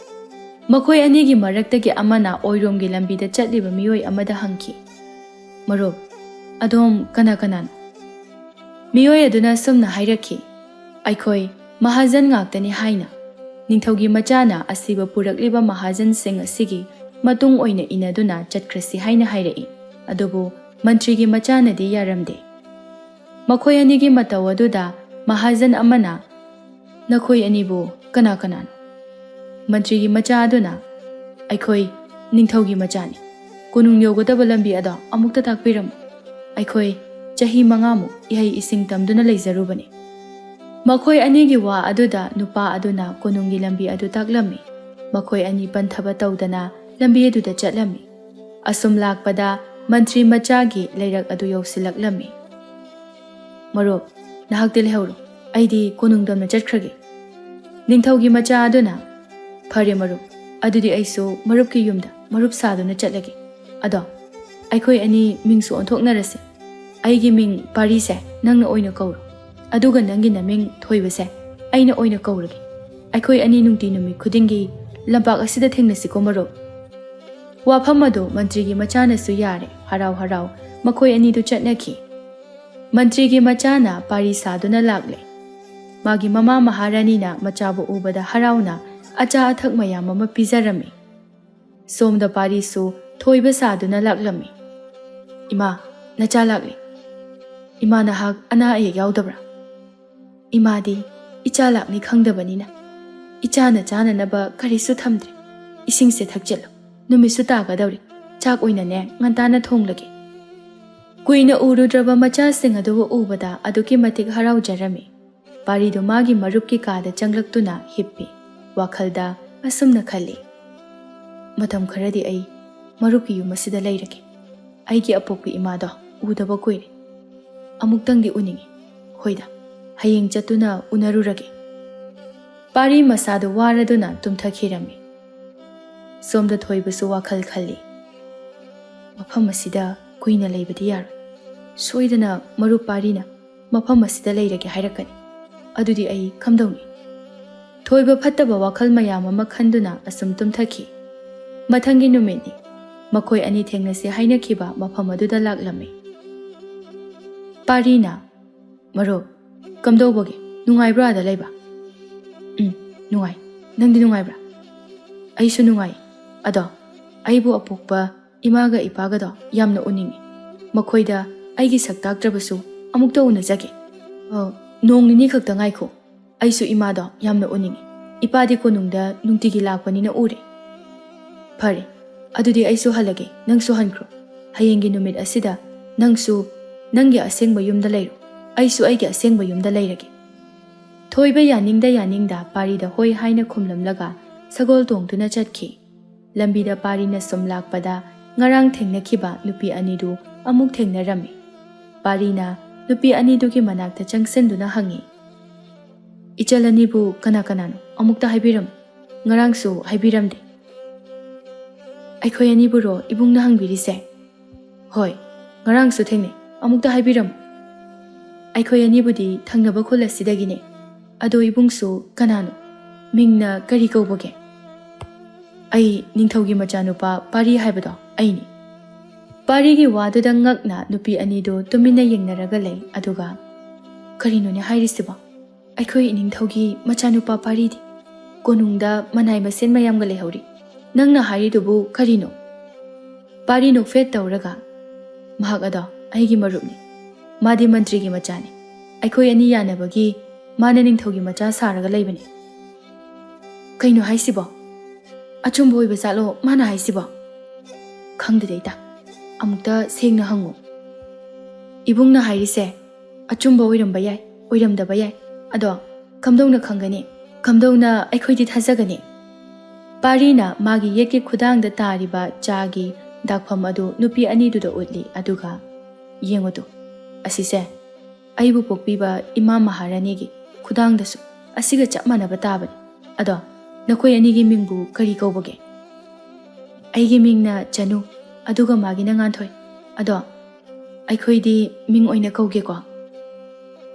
ꯃꯈꯣꯏ ꯑꯅꯤꯒꯤ ꯃꯔꯛꯇꯒꯤ ꯑꯃꯅ ꯑꯣꯏꯔꯣꯝꯒꯤ ꯂꯝꯕꯤꯗ ꯆꯠꯂꯤꯕ ꯃꯤꯑꯣꯏ ꯑꯃꯗ ꯍꯪꯈꯤ, "ꯃꯔꯨꯞ, ꯑꯗꯣꯝ ꯀꯅꯥ ꯀꯅꯥꯅꯣ?" ꯃꯤꯑꯣꯏ ꯑꯗꯨꯅ ꯑꯁꯨꯝꯅ ꯍꯥꯏꯔꯛꯈꯤ, "ꯑꯩꯈꯣꯏ ꯃꯍꯥꯖꯟ ꯉꯥꯛꯇꯅꯤ" ꯍꯥꯏꯅ꯫ ꯅꯤꯡꯊꯧꯒꯤ ꯃꯆꯥꯅ ꯑꯁꯤꯕ ꯄꯨꯔꯛꯂꯤꯕ ꯃꯍꯥꯖꯟꯁꯤꯡ ꯑꯁꯤꯒꯤ ꯃꯇꯨꯡ ꯑꯣꯏꯅ ꯏꯟꯅꯗꯨꯅ ꯆꯠꯈ꯭ꯔꯁꯤ ꯍꯥꯏꯅ ꯍꯥꯏꯔꯛꯏ꯫ ꯑꯗꯨꯕꯨ ꯃꯟꯇ꯭ꯔꯤꯒꯤ ꯃꯆꯥꯅꯗꯤ ꯌꯥꯔꯝꯗꯦ꯫ ꯃꯈꯣꯏ ꯑꯅꯤꯒꯤ ꯃꯇꯧ ꯑꯗꯨꯗ ꯃꯍꯥꯖꯟ ꯑꯃꯅ, "ꯅꯈꯣꯏ ꯑꯅꯤꯕꯨ ꯀꯅꯥ ꯀꯅꯥꯅꯣ?" ꯃꯟꯇ꯭ꯔꯤꯒꯤ ꯃꯆꯥ ꯑꯗꯨꯅ, "ꯑꯩꯈꯣꯏ ꯅꯤꯡꯊꯧꯒꯤ ꯃꯆꯥꯅꯤ꯫ ꯀꯣꯅꯨꯡ ꯌꯧꯒꯗꯕ ꯂꯝꯕꯤ ꯑꯗꯣ ꯑꯃꯨꯛꯇ ꯇꯥꯛꯄꯤꯔꯝꯃꯨ꯫ ꯑꯩꯈꯣꯏ ꯆꯍꯤ ꯃꯉꯥꯃꯨꯛ ꯏꯍꯩ ꯏꯁꯤꯡ ꯇꯝꯗꯨꯅ ꯂꯩꯖꯔꯨꯕꯅꯤ꯫" ꯃꯈꯣꯏ ꯑꯅꯤꯒꯤ ꯋꯥ ꯑꯗꯨꯗ ꯅꯨꯄꯥ ꯑꯗꯨꯅ ꯀꯣꯅꯨꯡꯒꯤ ꯂꯝꯕꯤ ꯑꯗꯨ ꯇꯥꯛꯂꯝꯃꯤ꯫ ꯃꯈꯣꯏ ꯑꯅꯤ ꯄꯟꯊꯕ ꯇꯧꯗꯅ ꯂꯝꯕꯤ ꯑꯗꯨꯗ ꯆꯠꯂꯝꯃꯤ꯫ ꯑꯁꯨꯝ ꯂꯥꯛꯄꯗ ꯃꯟꯇ꯭ꯔꯤ ꯃꯆꯥꯒꯤ ꯂꯩꯔꯛ ꯑꯗꯨ ꯌꯧꯁꯤꯜꯂꯛꯂꯝꯃꯤ꯫ "ꯃꯔꯨꯞ, ꯅꯍꯥꯛꯇꯤ ꯂꯩꯍꯧꯔꯣ, ꯑꯩꯗꯤ ꯀꯣꯅꯨꯡꯗꯝꯅ ꯆꯠꯈ꯭ꯔꯒꯦ꯫" ꯅꯤꯡꯊꯧꯒꯤ ꯃꯆꯥ ꯑꯗꯨꯅ, "ꯐꯔꯦ ꯃꯔꯨꯞ, ꯑꯗꯨꯗꯤ ꯑꯩꯁꯨ ꯃꯔꯨꯞꯀꯤ ꯌꯨꯝꯗ ꯃꯔꯨꯞ ꯁꯥꯗꯨꯅ ꯆꯠꯂꯒꯦ꯫ ꯑꯗꯣ ꯑꯩꯈꯣꯏ ꯑꯅꯤ ꯃꯤꯡꯁꯨ ꯑꯣꯟꯊꯣꯛꯅꯔꯁꯦ꯫ ꯑꯩꯒꯤ ꯃꯤꯡ ꯄꯥꯔꯤꯁꯦ ꯅꯪꯅ ꯑꯣꯏꯅ ꯀꯧꯔꯣ, ꯑꯗꯨꯒ ꯅꯪꯒꯤ ꯅꯃꯤꯡ ꯊꯣꯏꯕꯁꯦ ꯑꯩꯅ ꯑꯣꯏꯅ ꯀꯧꯔꯒꯦ꯫ ꯑꯩꯈꯣꯏ ꯑꯅꯤ ꯅꯨꯡꯇꯤ ꯅꯨꯃꯤꯠ ꯈꯨꯗꯤꯡꯒꯤ ꯂꯝꯄꯥꯛ ꯑꯁꯤꯗ ꯊꯦꯡꯅꯁꯤꯀꯣ ꯃꯔꯨꯞ꯫" ꯋꯥꯐꯝ ꯑꯗꯨ ꯃꯟꯇ꯭ꯔꯤꯒꯤ ꯃꯆꯥꯅꯁꯨ ꯌꯥꯔꯦ꯫ ꯍꯔꯥꯎ ꯍꯔꯥꯎ ꯃꯈꯣꯏ ꯑꯅꯤꯗꯨ ꯆꯠꯅꯈꯤ꯫ ꯃꯟꯇ꯭ꯔꯤꯒꯤ ꯃꯆꯥꯅ ꯄꯥꯔꯤ ꯁꯥꯗꯨꯅ ꯂꯥꯛꯂꯦ꯫ ꯃꯥꯒꯤ ꯃꯃꯥ ꯃꯍꯥꯔꯥꯅꯤꯅ ꯃꯆꯥꯕꯨ ꯎꯕꯗ ꯍꯔꯥꯎꯅ ꯑꯆꯥ ꯑꯊꯛ ꯃꯌꯥꯝ ꯑꯃ ꯄꯤꯖꯔꯝꯃꯤ꯫ ꯁꯣꯝꯗ ꯄꯥꯔꯤꯁꯨ ꯊꯣꯏꯕ ꯁꯥꯗꯨꯅ ꯂꯥꯛꯂꯝꯃꯤ꯫ "ꯏꯃꯥ, ꯅꯆꯥ ꯂꯥꯛꯂꯦ꯫ ꯏꯃꯥ, ꯅꯍꯥꯛ ꯑꯅꯥ ꯑꯌꯦꯛ ꯌꯥꯎꯗꯕ꯭ꯔꯥ?" "ꯏꯃꯥꯗꯤ ꯏꯆꯥ ꯂꯥꯛꯅꯤ ꯈꯪꯗꯕꯅꯤꯅ ꯏꯆꯥꯅ ꯆꯥꯅꯅꯕ ꯀꯔꯤꯁꯨ ꯊꯝꯗ꯭ꯔꯦ꯫ ꯏꯁꯤꯡꯁꯦ ꯊꯛꯆꯤꯜꯂꯨ, ꯅꯨꯃꯤꯠꯁꯨ ꯇꯥꯒꯗꯧꯔꯦ꯫ ꯆꯥꯛ ꯑꯣꯏꯅꯅꯦ ꯉꯟꯇꯥꯅ ꯊꯣꯡꯂꯒꯦ"꯫ ꯀꯨꯏꯅ ꯎꯔꯨꯗ꯭ꯔꯕ ꯃꯆꯥꯁꯤꯡ ꯑꯗꯨꯕꯨ ꯎꯕꯗ ꯑꯗꯨꯛꯀꯤ ꯃꯇꯤꯛ ꯍꯔꯥꯎꯖꯔꯝꯃꯤ꯫ ꯄꯥꯔꯤꯗꯨ ꯃꯥꯒꯤ ꯃꯔꯨꯞꯀꯤ ꯀꯥꯗ ꯆꯪꯂꯛꯇꯨꯅ ꯍꯤꯞꯄꯤ꯫ ꯋꯥꯈꯜꯗ ꯑꯁꯨꯝꯅ ꯈꯜꯂꯤ, "ꯃꯇꯝ ꯈꯔꯗꯤ ꯑꯩ ꯃꯔꯨꯞꯀꯤ ꯌꯨꯝ ꯑꯁꯤꯗ ꯂꯩꯔꯒꯦ꯫ ꯑꯩꯒꯤ ꯑꯄꯣꯛꯄꯤ ꯏꯃꯥꯗꯣ ꯎꯗꯕ ꯀꯨꯏꯔꯦ꯫ ꯑꯃꯨꯛꯇꯪꯗꯤ ꯎꯅꯤꯡꯉꯤ꯫ ꯍꯣꯏꯗ, ꯍꯌꯦꯡ ꯆꯠꯇꯨꯅ ꯎꯅꯔꯨꯔꯒꯦ"꯫ ꯄꯥꯔꯤ ꯃꯁꯥꯗꯨ ꯋꯥꯔꯗꯨꯅ ꯇꯨꯝꯊꯈꯤꯔꯝꯃꯤ꯫ ꯁꯣꯝꯗ ꯊꯣꯏꯕꯁꯨ ꯋꯥꯈꯜ ꯈꯜꯂꯤ, "ꯃꯐꯝ ꯑꯁꯤꯗ ꯀꯨꯏꯅ ꯂꯩꯕꯗꯤ ꯌꯥꯔꯣꯏ꯫ ꯁꯣꯏꯗꯅ ꯃꯔꯨꯞ ꯄꯥꯔꯤꯅ ꯃꯐꯝ ꯑꯁꯤꯗ ꯂꯩꯔꯒꯦ ꯍꯥꯏꯔꯛꯀꯅꯤ꯫ ꯑꯗꯨꯗꯤ ꯑꯩ ꯀꯝꯗꯧꯅꯤ?" ꯊꯣꯏꯕ ꯐꯠꯇꯕ ꯋꯥꯈꯜ ꯃꯌꯥꯝ ꯑꯃ ꯈꯟꯗꯨꯅ ꯑꯁꯨꯝ ꯇꯨꯝꯊꯈꯤ꯫ ꯃꯊꯪꯒꯤ ꯅꯨꯃꯤꯠꯅꯤ꯫ ꯃꯈꯣꯏ ꯑꯅꯤ ꯊꯦꯡꯅꯁꯤ ꯍꯥꯏꯅꯈꯤꯕ ꯃꯐꯝ ꯑꯗꯨꯗ ꯂꯥꯛꯂꯝꯃꯤ꯫ ꯄꯥꯔꯤꯅ, "ꯃꯔꯨꯞ, ꯀꯝꯗꯧꯕꯒꯦ? ꯅꯨꯡꯉꯥꯏꯕ꯭ꯔꯣ ꯑꯥꯗ ꯂꯩꯕ?" "ꯎꯝ, ꯅꯨꯡꯉꯥꯏ꯫ ꯅꯪꯗꯤ ꯅꯨꯡꯉꯥꯏꯕ꯭ꯔꯥ?" "ꯑꯩꯁꯨ ꯅꯨꯡꯉꯥꯏ꯫ ꯑꯗꯣ, ꯑꯩꯕꯨ ꯑꯄꯣꯛꯄ ꯏꯃꯥꯒ ꯏꯄꯥꯒꯗꯣ ꯌꯥꯝꯅ ꯎꯅꯤꯡꯉꯤ꯫ ꯃꯈꯣꯏꯗ ꯑꯩꯒꯤ ꯁꯛ ꯇꯥꯛꯇ꯭ꯔꯕꯁꯨ ꯑꯃꯨꯛꯇ ꯎꯅꯖꯒꯦ꯫ ꯑ, ꯅꯣꯡ ꯅꯤꯅꯤ ꯈꯛꯇ ꯉꯥꯏꯈꯣ꯫ ꯑꯩꯁꯨ ꯏꯃꯥꯗꯣ ꯌꯥꯝꯅ ꯎꯅꯤꯡꯉꯤ꯫ ꯏꯄꯥꯗꯤ ꯀꯣꯅꯨꯡꯗ ꯅꯨꯡꯇꯤꯒꯤ ꯂꯥꯛꯄꯅꯤꯅ ꯎꯔꯦ"꯫ "ꯐꯔꯦ, ꯑꯗꯨꯗꯤ ꯑꯩꯁꯨ ꯍꯜꯂꯒꯦ, ꯅꯪꯁꯨ ꯍꯟꯈ꯭ꯔꯣ꯫ ꯍꯌꯦꯡꯒꯤ ꯅꯨꯃꯤꯠ ꯑꯁꯤꯗ ꯅꯪꯁꯨ ꯅꯪꯒꯤ ꯑꯁꯦꯡꯕ ꯌꯨꯝꯗ ꯂꯩꯔꯣ, ꯑꯩꯁꯨ ꯑꯩꯒꯤ ꯑꯁꯦꯡꯕ ꯌꯨꯝꯗ ꯂꯩꯔꯒꯦ"꯫ ꯊꯣꯏꯕ ꯌꯥꯅꯤꯡꯗ ꯌꯥꯅꯤꯡꯗ ꯄꯥꯔꯤꯗ ꯍꯣꯏ ꯍꯥꯏꯅ ꯈꯨꯝꯂꯝꯂꯒ ꯁꯒꯣꯜ ꯇꯣꯡꯗꯨꯅ ꯆꯠꯈꯤ꯫ ꯂꯝꯕꯤꯗ ꯄꯥꯔꯤꯅ ꯁꯨꯝ ꯂꯥꯛꯄꯗ ꯉꯔꯥꯡ ꯊꯦꯡꯅꯈꯤꯕ ꯅꯨꯄꯤ ꯑꯅꯤꯗꯨ ꯑꯃꯨꯛ ꯊꯦꯡꯅꯔꯝꯃꯤ꯫ ꯄꯥꯔꯤꯅ ꯅꯨꯄꯤ ꯑꯅꯤꯗꯨꯒꯤ ꯃꯅꯥꯛꯇ ꯆꯪꯁꯤꯟꯗꯨꯅ ꯍꯪꯉꯤ, "ꯏꯆꯜ ꯑꯅꯤꯕꯨ ꯀꯅꯥ ꯀꯅꯥꯅꯣ? ꯑꯃꯨꯛꯇ ꯍꯥꯏꯕꯤꯔꯝꯃꯨ꯫ ꯉꯔꯥꯡꯁꯨ ꯍꯥꯏꯕꯤꯔꯝꯗꯦ"꯫ "ꯑꯩꯈꯣꯏ ꯑꯅꯤꯕꯨꯔꯣ ꯏꯕꯨꯡꯅ ꯍꯪꯕꯤꯔꯤꯁꯦ?" "ꯍꯣꯏ, ꯉꯔꯥꯡꯁꯨ ꯊꯦꯡꯅꯩ꯫ ꯑꯃꯨꯛꯇ ꯍꯥꯏꯕꯤꯔꯝꯃꯨ"꯫ "ꯑꯩꯈꯣꯏ ꯑꯅꯤꯕꯨꯗꯤ ꯊꯪꯅꯕ ꯈꯨꯜ ꯑꯁꯤꯗꯒꯤꯅꯦ꯫ ꯑꯗꯣ ꯏꯕꯨꯡꯁꯨ ꯀꯅꯥꯅꯣ? ꯃꯤꯡꯅ ꯀꯔꯤ ꯀꯧꯕꯒꯦ?" "ꯑꯩ ꯅꯤꯡꯊꯧꯒꯤ ꯃꯆꯥꯅꯨꯄꯥ ꯄꯥꯔꯤ ꯍꯥꯏꯕꯗꯣ ꯑꯩꯅꯤ"꯫ ꯄꯥꯔꯤꯒꯤ ꯋꯥꯗꯨꯗ ꯉꯛꯅ ꯅꯨꯄꯤ ꯑꯅꯤꯗꯨ ꯇꯨꯃꯤꯟꯅ ꯌꯦꯡꯅꯔꯒ ꯂꯩ꯫ ꯑꯗꯨꯒ, "ꯀꯔꯤꯅꯣꯅꯦ ꯍꯥꯏꯔꯤꯁꯤꯕꯣ? ꯑꯩꯈꯣꯏ ꯏꯅꯤꯡꯊꯧꯒꯤ ꯃꯆꯥꯅꯨꯄꯥ ꯄꯥꯔꯤꯗꯤ?" ꯀꯣꯅꯨꯡꯗ ꯃꯅꯥꯏ ꯃꯁꯤꯟ ꯃꯌꯥꯝꯒ ꯂꯩꯍꯧꯔꯤ꯫ ꯅꯪꯅ ꯍꯥꯏꯔꯤꯗꯨꯕꯨ ꯀꯔꯤꯅꯣ?" ꯄꯥꯔꯤ ꯅꯣꯛꯐꯦꯠ ꯇꯧꯔꯒ, "ꯃꯍꯥꯛ ꯑꯗꯣ ꯑꯩꯒꯤ ꯃꯔꯨꯞꯅꯤ꯫ ꯃꯥꯗꯤ ꯃꯟꯇ꯭ꯔꯤꯒꯤ ꯃꯆꯥꯅꯤ꯫ ꯑꯩꯈꯣꯏ ꯑꯅꯤ ꯌꯥꯅꯕꯒꯤ ꯃꯥꯅ ꯅꯤꯡꯊꯧꯒꯤ ꯃꯆꯥ ꯁꯥꯔꯒ ꯂꯩꯕꯅꯤ꯫" "ꯀꯩꯅꯣ ꯍꯥꯏꯁꯤꯕꯣ? ꯑꯆꯨꯝꯕ ꯑꯣꯏꯕ ꯖꯥꯠꯂꯣ ꯃꯥꯅ ꯍꯥꯏꯁꯤꯕꯣ?" "ꯈꯪꯗꯦꯗ ꯏꯇꯥ, ꯑꯃꯨꯛꯇ ꯁꯦꯡꯅ ꯍꯪꯉꯨ꯫ ꯏꯕꯨꯡꯅ ꯍꯥꯏꯔꯤꯁꯦ ꯑꯆꯨꯝꯕ ꯑꯣꯏꯔꯝꯕ ꯌꯥꯏ, ꯑꯣꯏꯔꯝꯗꯕ ꯌꯥꯏ꯫ ꯑꯗꯣ ꯀꯝꯗꯧꯅ ꯈꯪꯒꯅꯤ? ꯀꯝꯗꯧꯅ ꯑꯩꯈꯣꯏꯗꯤ ꯊꯥꯖꯒꯅꯤ?" ꯄꯥꯔꯤꯅ ꯃꯥꯒꯤ ꯌꯦꯠꯀꯤ ꯈꯨꯗꯥꯡꯗ ꯇꯥꯔꯤꯕ ꯆꯥꯒꯤ ꯗꯥꯛꯐꯝ ꯑꯗꯨ ꯅꯨꯄꯤ ꯑꯅꯤꯗꯨꯗ ꯎꯠꯂꯤ, ꯑꯗꯨꯒ, "ꯌꯦꯡꯉꯨꯗꯨ, ꯑꯁꯤꯁꯦ ꯑꯩꯕꯨ ꯄꯣꯛꯄꯤꯕ ꯏꯃꯥ ꯃꯍꯥꯔꯥꯅꯤꯒꯤ ꯈꯨꯗꯥꯡꯗꯁꯨ ꯑꯁꯤꯒ ꯆꯞ ꯃꯥꯟꯅꯕ ꯇꯥꯕꯅꯤ꯫ ꯑꯗꯣ ꯅꯈꯣꯏ ꯑꯅꯤꯒꯤ ꯃꯤꯡꯕꯨ ꯀꯔꯤ ꯀꯧꯕꯒꯦ?" "ꯑꯩꯒꯤ ꯃꯤꯡꯅ ꯆꯅꯨ, ꯑꯗꯨꯒ ꯃꯥꯒꯤꯅ ꯉꯥꯟꯊꯣꯏ꯫ ꯑꯗꯣ ꯑꯩꯈꯣꯏꯗꯤ ꯃꯤꯡ ꯑꯣꯏꯅ ꯀꯧꯒꯦꯀꯣ?"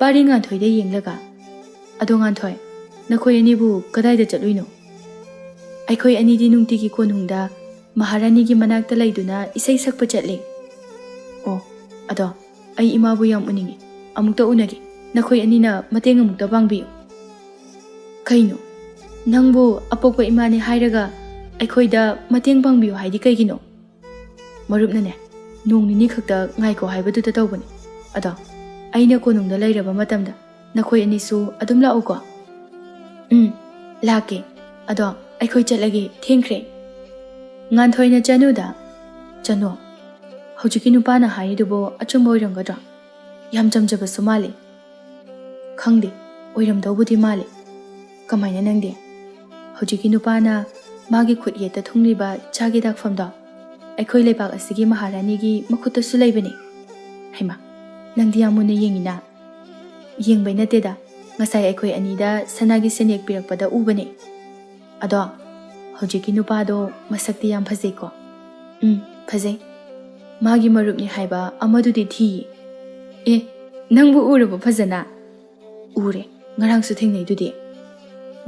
ꯄꯥꯔꯤ ꯉꯥꯟꯊꯣꯏꯗ ꯌꯦꯡꯂꯒ, "ꯑꯗꯣ ꯉꯥꯟꯊꯣꯏ, ꯅꯈꯣꯏ ꯑꯅꯤꯕꯨ ꯀꯗꯥꯏꯗ ꯆꯠꯂꯨꯏꯅꯣ?" "ꯑꯩꯈꯣꯏ ꯑꯅꯤꯗꯤ ꯅꯨꯡꯇꯤꯒꯤ ꯀꯣꯅꯨꯡꯗ ꯃꯍꯥꯔꯥꯅꯤꯒꯤ ꯃꯅꯥꯛꯇ ꯂꯩꯗꯨꯅ ꯏꯁꯩ ꯁꯛꯄ ꯆꯠꯂꯤ꯫" "ꯑꯣ, ꯑꯗꯣ ꯑꯩ ꯏꯃꯥꯕꯨ ꯌꯥꯝ ꯎꯅꯤꯡꯉꯤ꯫ ꯑꯃꯨꯛꯇ ꯎꯅꯒꯦ꯫ ꯅꯈꯣꯏ ꯑꯅꯤꯅ ꯃꯇꯦꯡ ꯑꯃꯨꯛꯇ ꯄꯥꯡꯕꯤꯌꯨ꯫" "ꯀꯩꯅꯣ? ꯅꯪꯕꯨ ꯑꯄꯣꯛꯄ ꯏꯃꯥꯅꯦ ꯍꯥꯏꯔꯒ ꯑꯩꯈꯣꯏꯗ ꯃꯇꯦꯡ ꯄꯥꯡꯕꯤꯌꯨ ꯍꯥꯏꯗꯤ ꯀꯩꯒꯤꯅꯣ?" "ꯃꯔꯨꯞꯅꯅꯦ, ꯅꯣꯡ ꯅꯤꯅꯤ ꯈꯛꯇ ꯉꯥꯏꯈꯣ ꯍꯥꯏꯕꯗꯨꯗ ꯇꯧꯕꯅꯦ꯫ ꯑꯗꯣ ꯑꯩꯅ ꯀꯣꯅꯨꯡꯗ ꯂꯩꯔꯕ ꯃꯇꯝꯗ ꯅꯈꯣꯏ ꯑꯅꯤꯁꯨ ꯑꯗꯨꯝ ꯂꯥꯛꯎꯀꯣ꯫" "ꯎꯝ, ꯂꯥꯛꯀꯦ꯫ ꯑꯗꯣ ꯑꯩꯈꯣꯏ ꯆꯠꯂꯒꯦ, ꯊꯦꯡꯈ꯭ꯔꯦ꯫" ꯉꯥꯟꯊꯣꯏꯅ ꯆꯅꯨꯗ, "ꯆꯅꯨ, ꯍꯧꯖꯤꯛꯀꯤ ꯅꯨꯄꯥꯅ ꯍꯥꯏꯔꯤꯗꯨꯕꯨ ꯑꯆꯨꯝꯕ ꯑꯣꯏꯔꯝꯒꯗ꯭ꯔꯣ? ꯌꯥꯝ ꯆꯝꯖꯕꯁꯨ ꯃꯥꯜꯂꯤ꯫" "ꯈꯪꯗꯦ, ꯑꯣꯏꯔꯝꯗꯧꯕꯨꯗꯤ ꯃꯥꯜꯂꯤ꯫" "ꯀꯃꯥꯏꯅ ꯅꯪꯗꯤ?" "ꯍꯧꯖꯤꯛꯀꯤ ꯅꯨꯄꯥꯅ ꯃꯥꯒꯤ ꯈꯨꯠ ꯌꯦꯠꯇ ꯊꯨꯡꯂꯤꯕ ꯆꯥꯒꯤ ꯗꯥꯛꯐꯝꯗꯣ ꯑꯩꯈꯣꯏ ꯂꯩꯕꯥꯛ ꯑꯁꯤꯒꯤ ꯃꯍꯥꯔꯥꯅꯤꯒꯤ ꯃꯈꯨꯠꯇꯁꯨ ꯂꯩꯕꯅꯤ꯫" "ꯍꯩꯃꯥ, ꯅꯪꯗꯤ ꯌꯥꯝ ꯃꯨꯟꯅ ꯌꯦꯡꯉꯤꯅ꯫" "ꯌꯦꯡꯕꯩ ꯅꯠꯇꯦꯗ, ꯉꯁꯥꯏ ꯑꯩꯈꯣꯏ ꯑꯅꯤꯗ ꯁꯅꯥꯒꯤ ꯁꯦꯅꯦꯛ ꯄꯤꯔꯛꯄꯗ ꯎꯕꯅꯦ꯫ ꯑꯗꯣ ꯍꯧꯖꯤꯛꯀꯤ ꯅꯨꯄꯥꯗꯣ ꯃꯁꯛꯇꯤ ꯌꯥꯝ ꯐꯖꯩꯀꯣ?" "ꯎꯝ, ꯐꯖꯩ꯫ ꯃꯥꯒꯤ ꯃꯔꯨꯞꯅꯤ ꯍꯥꯏꯕ ꯑꯃꯗꯨꯗꯤ ꯊꯤꯌꯦ꯫" "ꯑꯦ, ꯅꯪꯕꯨ ꯎꯔꯕꯣ ꯐꯖꯅ?" "ꯎꯔꯦ, ꯉꯔꯥꯡꯁꯨ ꯊꯦꯡꯅꯩꯗꯨꯗꯤ꯫"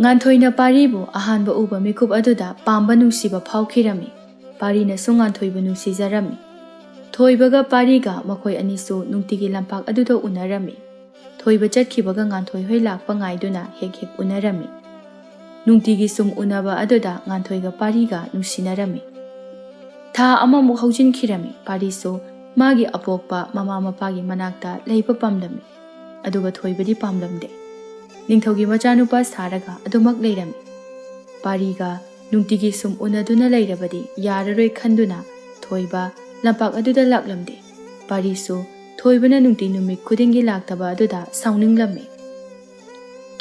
ꯉꯥꯟꯊꯣꯏꯅ ꯄꯥꯔꯤꯕꯨ ꯑꯍꯥꯟꯕ ꯎꯕ ꯃꯤꯀꯨꯞ ꯑꯗꯨꯗ ꯄꯥꯝꯕ ꯅꯨꯡꯁꯤꯕ ꯐꯥꯎꯈꯤꯔꯝꯃꯤ꯫ ꯄꯥꯔꯤꯅꯁꯨ ꯉꯥꯟꯊꯣꯏꯕꯨ ꯅꯨꯡꯁꯤꯖꯔꯝꯃꯤ꯫ ꯊꯣꯏꯕꯒ ꯄꯥꯔꯤꯒ ꯃꯈꯣꯏ ꯑꯅꯤꯁꯨ ꯅꯨꯡꯇꯤꯒꯤ ꯂꯝꯄꯥꯛ ꯑꯗꯨꯗ ꯎꯅꯔꯝꯃꯤ꯫ ꯊꯣꯏꯕ ꯆꯠꯈꯤꯕꯒ ꯉꯥꯟꯊꯣꯏ ꯍꯣꯏ ꯂꯥꯛꯄ ꯉꯥꯏꯗꯨꯅ ꯍꯦꯛ ꯍꯦꯛ ꯎꯅꯔꯝꯃꯤ꯫ ꯅꯨꯡꯇꯤꯒꯤ ꯁꯨꯝ ꯎꯅꯕ ꯑꯗꯨꯗ ꯉꯥꯟꯊꯣꯏꯒ ꯄꯥꯔꯤꯒ ꯅꯨꯡꯁꯤꯅꯔꯝꯃꯤ꯫ ꯊꯥ ꯑꯃꯃꯨꯛ ꯍꯧꯖꯤꯟꯈꯤꯔꯝꯃꯤ꯫ ꯄꯥꯔꯤꯁꯨ ꯃꯥꯒꯤ ꯑꯄꯣꯛꯄ ꯃꯃꯥ ꯃꯄꯥꯒꯤ ꯃꯅꯥꯛꯇ ꯂꯩꯕ ꯄꯥꯝꯂꯝꯃꯤ꯫ ꯑꯗꯨꯒ ꯊꯣꯏꯕꯗꯤ ꯄꯥꯝꯂꯝꯗꯦ꯫ ꯅꯤꯡꯊꯧꯒꯤ ꯃꯆꯥꯅꯨꯄꯥ ꯁꯥꯔꯒ ꯑꯗꯨꯃꯛ ꯂꯩꯔꯝꯃꯤ꯫ ꯄꯥꯔꯤꯒ ꯅꯨꯡꯇꯤꯒꯤ ꯁꯨꯝ ꯎꯅꯗꯨꯅ ꯂꯩꯔꯕꯗꯤ ꯌꯥꯔꯔꯣꯏ ꯈꯟꯗꯨꯅ ꯊꯣꯏꯕ ꯂꯝꯄꯥꯛ ꯑꯗꯨꯗ ꯂꯥꯛꯂꯝꯗꯦ꯫ ꯄꯥꯔꯤꯁꯨ ꯊꯣꯏꯕꯅ ꯅꯨꯡꯇꯤ ꯅꯨꯃꯤꯠ ꯈꯨꯗꯤꯡꯒꯤ ꯂꯥꯛꯇꯕ ꯑꯗꯨꯗ ꯁꯥꯎꯅꯤꯡꯂꯝꯃꯤ꯫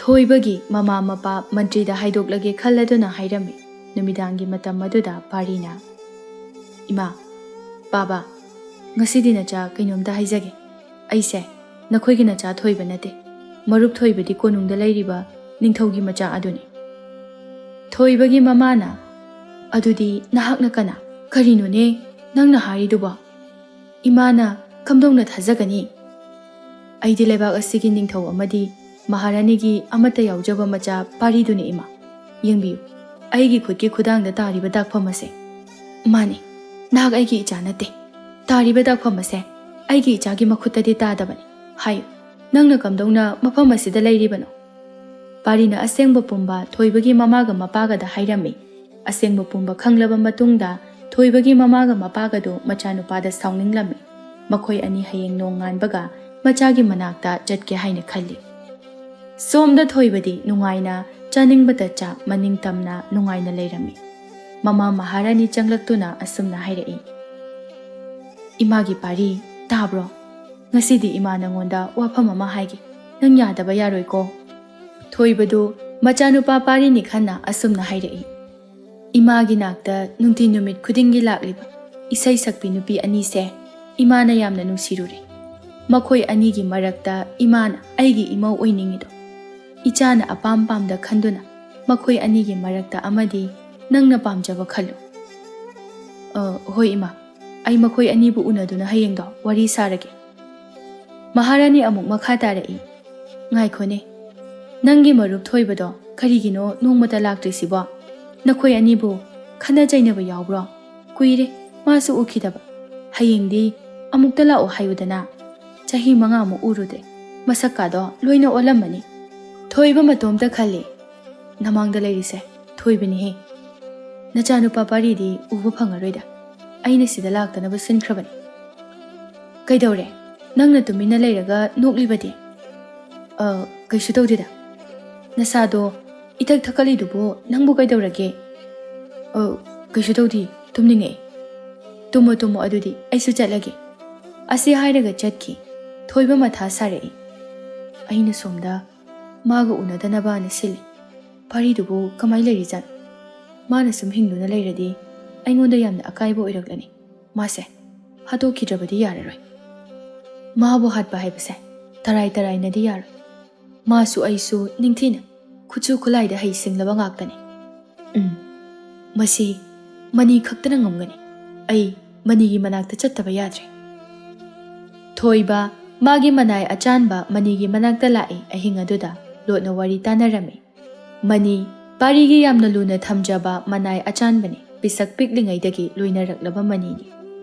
ꯊꯣꯏꯕꯒꯤ ꯃꯃꯥ ꯃꯄꯥ ꯃꯟꯇ꯭ꯔꯤꯗ ꯍꯥꯏꯗꯣꯛꯂꯒꯦ ꯈꯜꯂꯗꯨꯅ ꯍꯥꯏꯔꯝꯃꯤ꯫ ꯅꯨꯃꯤꯗꯥꯡꯒꯤ ꯃꯇꯝ ꯑꯗꯨꯗ ꯄꯥꯔꯤꯅ, "ꯏꯃꯥ, ꯕꯥꯕꯥ, ꯉꯁꯤꯗꯤ ꯅꯆꯥ ꯀꯩꯅꯣꯝꯇ ꯍꯥꯏꯖꯒꯦ꯫ ꯑꯩꯁꯦ ꯅꯈꯣꯏꯒꯤ ꯅꯆꯥ ꯊꯣꯏꯕ ꯅꯠꯇꯦ꯫ ꯃꯔꯨꯞ ꯊꯣꯏꯕꯗꯤ ꯀꯣꯅꯨꯡꯗ ꯂꯩꯔꯤꯕ ꯅꯤꯡꯊꯧꯒꯤ ꯃꯆꯥ ꯑꯗꯨꯅꯤ꯫" ꯊꯣꯏꯕꯒꯤ ꯃꯃꯥꯅ, "ꯑꯗꯨꯗꯤ ꯅꯍꯥꯛꯅ ꯀꯅꯥ? ꯀꯔꯤꯅꯣꯅꯦ ꯅꯪꯅ ꯍꯥꯏꯔꯤꯗꯨꯕꯣ?" "ꯏꯃꯥꯅ ꯀꯝꯗꯧꯅ ꯊꯥꯖꯒꯅꯤ? ꯑꯩꯗꯤ ꯂꯩꯕꯥꯛ ꯑꯁꯤꯒꯤ ꯅꯤꯡꯊꯧ ꯑꯃꯗꯤ ꯃꯍꯥꯔꯥꯅꯤꯒꯤ ꯑꯃꯠꯇ ꯌꯥꯎꯖꯕ ꯃꯆꯥ ꯄꯥꯔꯤꯗꯨꯅꯤ ꯏꯃꯥ꯫ ꯌꯦꯡꯕꯤꯌꯨ, ꯑꯩꯒꯤ ꯈꯨꯠꯀꯤ ꯈꯨꯗꯥꯡꯗ ꯇꯥꯔꯤꯕ ꯗꯥꯛꯐꯝ ꯑꯁꯦ꯫ ꯃꯥꯅꯤ, ꯅꯍꯥꯛ ꯑꯩꯒꯤ ꯏꯆꯥ ꯅꯠꯇꯦ꯫ ꯇꯥꯔꯤꯕ ꯗꯥꯛꯐꯝ ꯑꯁꯦ ꯑꯩꯒꯤ ꯏꯆꯥꯒꯤ ꯃꯈꯨꯠꯇꯗꯤ ꯇꯥꯗꯕꯅꯤ꯫ ꯍꯥꯏꯌꯨ, ꯅꯪꯅ ꯀꯝꯗꯧꯅ ꯃꯐꯝ ꯑꯁꯤꯗ ꯂꯩꯔꯤꯕꯅꯣ?" ꯄꯥꯔꯤꯅ ꯑꯁꯦꯡꯕ ꯄꯨꯝꯕ ꯊꯣꯏꯕꯒꯤ ꯃꯃꯥꯒ ꯃꯄꯥꯒꯗ ꯍꯥꯏꯔꯝꯃꯤ꯫ ꯑꯁꯦꯡꯕ ꯄꯨꯝꯕ ꯈꯪꯂꯕ ꯃꯇꯨꯡꯗ ꯊꯣꯏꯕꯒꯤ ꯃꯃꯥꯒ ꯃꯄꯥꯒꯗꯨ ꯃꯆꯥꯅꯨꯄꯥꯗ ꯁꯥꯎꯅꯤꯡꯂꯝꯃꯤ꯫ ꯃꯈꯣꯏ ꯑꯅꯤ ꯍꯌꯦꯡ ꯅꯣꯡꯉꯥꯟꯕꯒ ꯃꯆꯥꯒꯤ ꯃꯅꯥꯛꯇ ꯆꯠꯀꯦ ꯍꯥꯏꯅ ꯈꯜꯂꯤ꯫ ꯁꯣꯝꯗ ꯊꯣꯏꯕꯗꯤ ꯅꯨꯡꯉꯥꯏꯅ ꯆꯥꯅꯤꯡꯕꯇ ꯆꯥ, ꯃꯅꯤꯡ ꯇꯝꯅ ꯅꯨꯡꯉꯥꯏꯅ ꯂꯩꯔꯝꯃꯤ꯫ ꯃꯃꯥ ꯃꯍꯥꯔꯥꯅꯤ ꯆꯪꯂꯛꯇꯨꯅ ꯑꯁꯨꯝꯅ ꯍꯥꯏꯔꯛꯏ, "ꯏꯃꯥꯒꯤ ꯄꯥꯔꯤ, ꯇꯥꯕ꯭ꯔꯣ? ꯉꯁꯤꯗꯤ ꯏꯃꯥ ꯅꯉꯣꯟꯗ ꯋꯥꯐꯝ ꯑꯃ ꯍꯥꯏꯒꯦ꯫ ꯅꯪ ꯌꯥꯗꯕ ꯌꯥꯔꯣꯏꯀꯣ?" ꯊꯣꯏꯕꯗꯨ ꯃꯆꯥꯅꯨꯄꯥ ꯄꯥꯔꯤꯅꯤ ꯈꯟꯅ ꯑꯁꯨꯝꯅ ꯍꯥꯏꯔꯛꯏ, "ꯏꯃꯥꯒꯤ ꯅꯥꯛꯇ ꯅꯨꯡꯇꯤ ꯅꯨꯃꯤꯠ ꯈꯨꯗꯤꯡꯒꯤ ꯂꯥꯛꯂꯤꯕ ꯏꯁꯩ ꯁꯛꯄꯤ ꯅꯨꯄꯤ ꯑꯅꯤꯁꯦ ꯏꯃꯥꯅ ꯌꯥꯝꯅ ꯅꯨꯡꯁꯤꯔꯨꯔꯦ꯫ ꯃꯈꯣꯏ ꯑꯅꯤꯒꯤ ꯃꯔꯛꯇ ꯏꯃꯥꯅ ꯑꯩꯒꯤ ꯏꯃꯧ ꯑꯣꯏꯅꯤꯡꯉꯤꯗꯣ꯫ ꯏꯆꯥꯅ ꯑꯄꯥꯝ ꯄꯥꯝꯗ ꯈꯟꯗꯨꯅ ꯃꯈꯣꯏ ꯑꯅꯤꯒꯤ ꯃꯔꯛꯇ ꯑꯃꯗꯤ ꯅꯪꯅ ꯄꯥꯝꯖꯕ ꯈꯜꯂꯨ꯫" "ꯑ, ꯍꯣꯏ ꯏꯃꯥ, ꯑꯩ ꯃꯈꯣꯏ ꯑꯅꯤꯕꯨ ꯎꯅꯗꯨꯅ ꯍꯌꯦꯡꯗꯣ ꯋꯥꯔꯤ ꯁꯥꯔꯒꯦ꯫" ꯃꯍꯥꯔꯥꯅꯤ ꯑꯃꯨꯛ ꯃꯈꯥ ꯇꯥꯔꯛꯏ, "ꯉꯥꯏꯈꯣꯅꯦ, ꯅꯪꯒꯤ ꯃꯔꯨꯞ ꯊꯣꯏꯕꯗꯣ ꯀꯔꯤꯒꯤꯅꯣ ꯅꯣꯡꯃꯇ ꯂꯥꯛꯇ꯭ꯔꯤꯁꯤꯕꯣ? ꯅꯈꯣꯏ ꯑꯅꯤꯕꯨ ꯈꯠꯅ ꯆꯩꯅꯕ ꯌꯥꯎꯕ꯭ꯔꯣ? ꯀꯨꯏꯔꯦ ꯃꯥꯁꯨ ꯎꯈꯤꯗꯕ꯫ ꯍꯌꯦꯡꯗꯤ ꯑꯃꯨꯛꯇ ꯂꯥꯛꯑꯣ ꯍꯥꯏꯌꯨꯗꯅ꯫ ꯆꯍꯤ ꯃꯉꯥꯃꯨꯛ ꯎꯔꯨꯗ꯭ꯔꯦ꯫ ꯃꯁꯛꯀꯥꯗꯣ ꯂꯣꯏꯅ ꯑꯣꯜꯂꯝꯃꯅꯤ꯫" ꯊꯣꯏꯕ ꯃꯇꯣꯝꯇ ꯈꯜꯂꯤ, ꯅꯃꯥꯡꯗ ꯂꯩꯔꯤꯁꯦ ꯊꯣꯏꯕꯅꯤꯍꯦ꯫ ꯅꯆꯥꯅꯨꯄꯥ ꯄꯥꯔꯤꯗꯤ ꯎꯕ ꯐꯪꯉꯔꯣꯏꯗ꯫ ꯑꯩꯅ ꯁꯤꯗ ꯂꯥꯛꯇꯅꯕ ꯁꯤꯟꯈ꯭ꯔꯕꯅꯤ꯫ ꯀꯩꯗꯧꯔꯦ? ꯅꯪꯅ ꯇꯨꯃꯤꯟꯅ ꯂꯩꯔꯒ ꯅꯣꯛꯂꯤꯕꯗꯤ? ꯑ, ꯀꯩꯁꯨ ꯇꯧꯗꯦꯗ꯫ ꯅꯁꯥꯗꯣ ꯏꯊꯛ ꯊꯛꯀꯠꯂꯤꯗꯨꯕꯨ ꯅꯪꯕꯨ ꯀꯩꯗꯧꯔꯒꯦ? ꯑ, ꯀꯩꯁꯨ ꯇꯧꯗꯦ, ꯇꯨꯝꯅꯤꯡꯉꯛꯑꯦ꯫ ꯇꯨꯝꯃꯣ, ꯇꯨꯝꯃꯣ, ꯑꯗꯨꯗꯤ ꯑꯩꯁꯨ ꯆꯠꯂꯒꯦ꯫ ꯑꯁꯤ ꯍꯥꯏꯔꯒ ꯆꯠꯈꯤ꯫ ꯊꯣꯏꯕ ꯃꯊꯥ ꯁꯥꯔꯛꯏ꯫ ꯑꯩꯅ ꯁꯣꯝꯗ ꯃꯥꯒ ꯎꯅꯗꯅꯕꯅ ꯁꯤꯜꯂꯤ꯫ ꯄꯥꯔꯤꯗꯨꯕꯨ ꯀꯃꯥꯏ ꯂꯩꯔꯤꯖꯥꯠꯅꯣ? ꯃꯥꯅ ꯁꯨꯝ ꯍꯤꯡꯗꯨꯅ ꯂꯩꯔꯗꯤ ꯑꯩꯉꯣꯟꯗ ꯌꯥꯝꯅ ꯑꯀꯥꯏꯕ ꯑꯣꯏꯔꯛꯂꯅꯤ꯫ ꯃꯥꯁꯦ ꯍꯥꯠꯇꯣꯛꯈꯤꯗ꯭ꯔꯕꯗꯤ ꯌꯥꯔꯔꯣꯏ꯫ ꯃꯥꯕꯨ ꯍꯥꯠꯄ ꯍꯥꯏꯕꯁꯦ ꯇꯔꯥꯏ ꯇꯔꯥꯏꯅꯗꯤ ꯌꯥꯔꯣꯏ꯫ ꯃꯥꯁꯨ ꯑꯩꯁꯨ ꯅꯤꯡꯊꯤꯅ ꯈꯨꯠꯁꯨ ꯈꯨꯠꯂꯥꯏꯗ ꯍꯩ ꯁꯤꯡꯂꯕ ꯉꯥꯛꯇꯅꯤ꯫ ꯎꯝ, ꯃꯁꯤ ꯃꯅꯤ ꯈꯛꯇꯅ ꯉꯝꯒꯅꯤ꯫ ꯑꯩ ꯃꯅꯤꯒꯤ ꯃꯅꯥꯛꯇ ꯆꯠꯇꯕ ꯌꯥꯗ꯭ꯔꯦ꯫ ꯊꯣꯏꯕ ꯃꯥꯒꯤ ꯃꯅꯥꯏ ꯑꯆꯥꯟꯕ ꯃꯅꯤꯒꯤ ꯃꯅꯥꯛꯇ ꯂꯥꯛꯏ꯫ ꯑꯍꯤꯡ ꯑꯗꯨꯗ ꯂꯣꯠꯅ ꯋꯥꯔꯤ ꯇꯥꯅꯔꯝꯃꯤ꯫ ꯃꯅꯤ, ꯄꯥꯔꯤꯒꯤ ꯌꯥꯝꯅ ꯂꯨꯅ ꯊꯝꯖꯕ ꯃꯅꯥꯏ ꯑꯆꯥꯟꯕꯅꯤ꯫ ꯄꯤꯁꯛ ꯄꯤꯛꯂꯤꯉꯩꯗꯒꯤ ꯂꯣꯏꯅꯔꯛꯂꯕ ꯃꯅꯤꯅꯤ꯫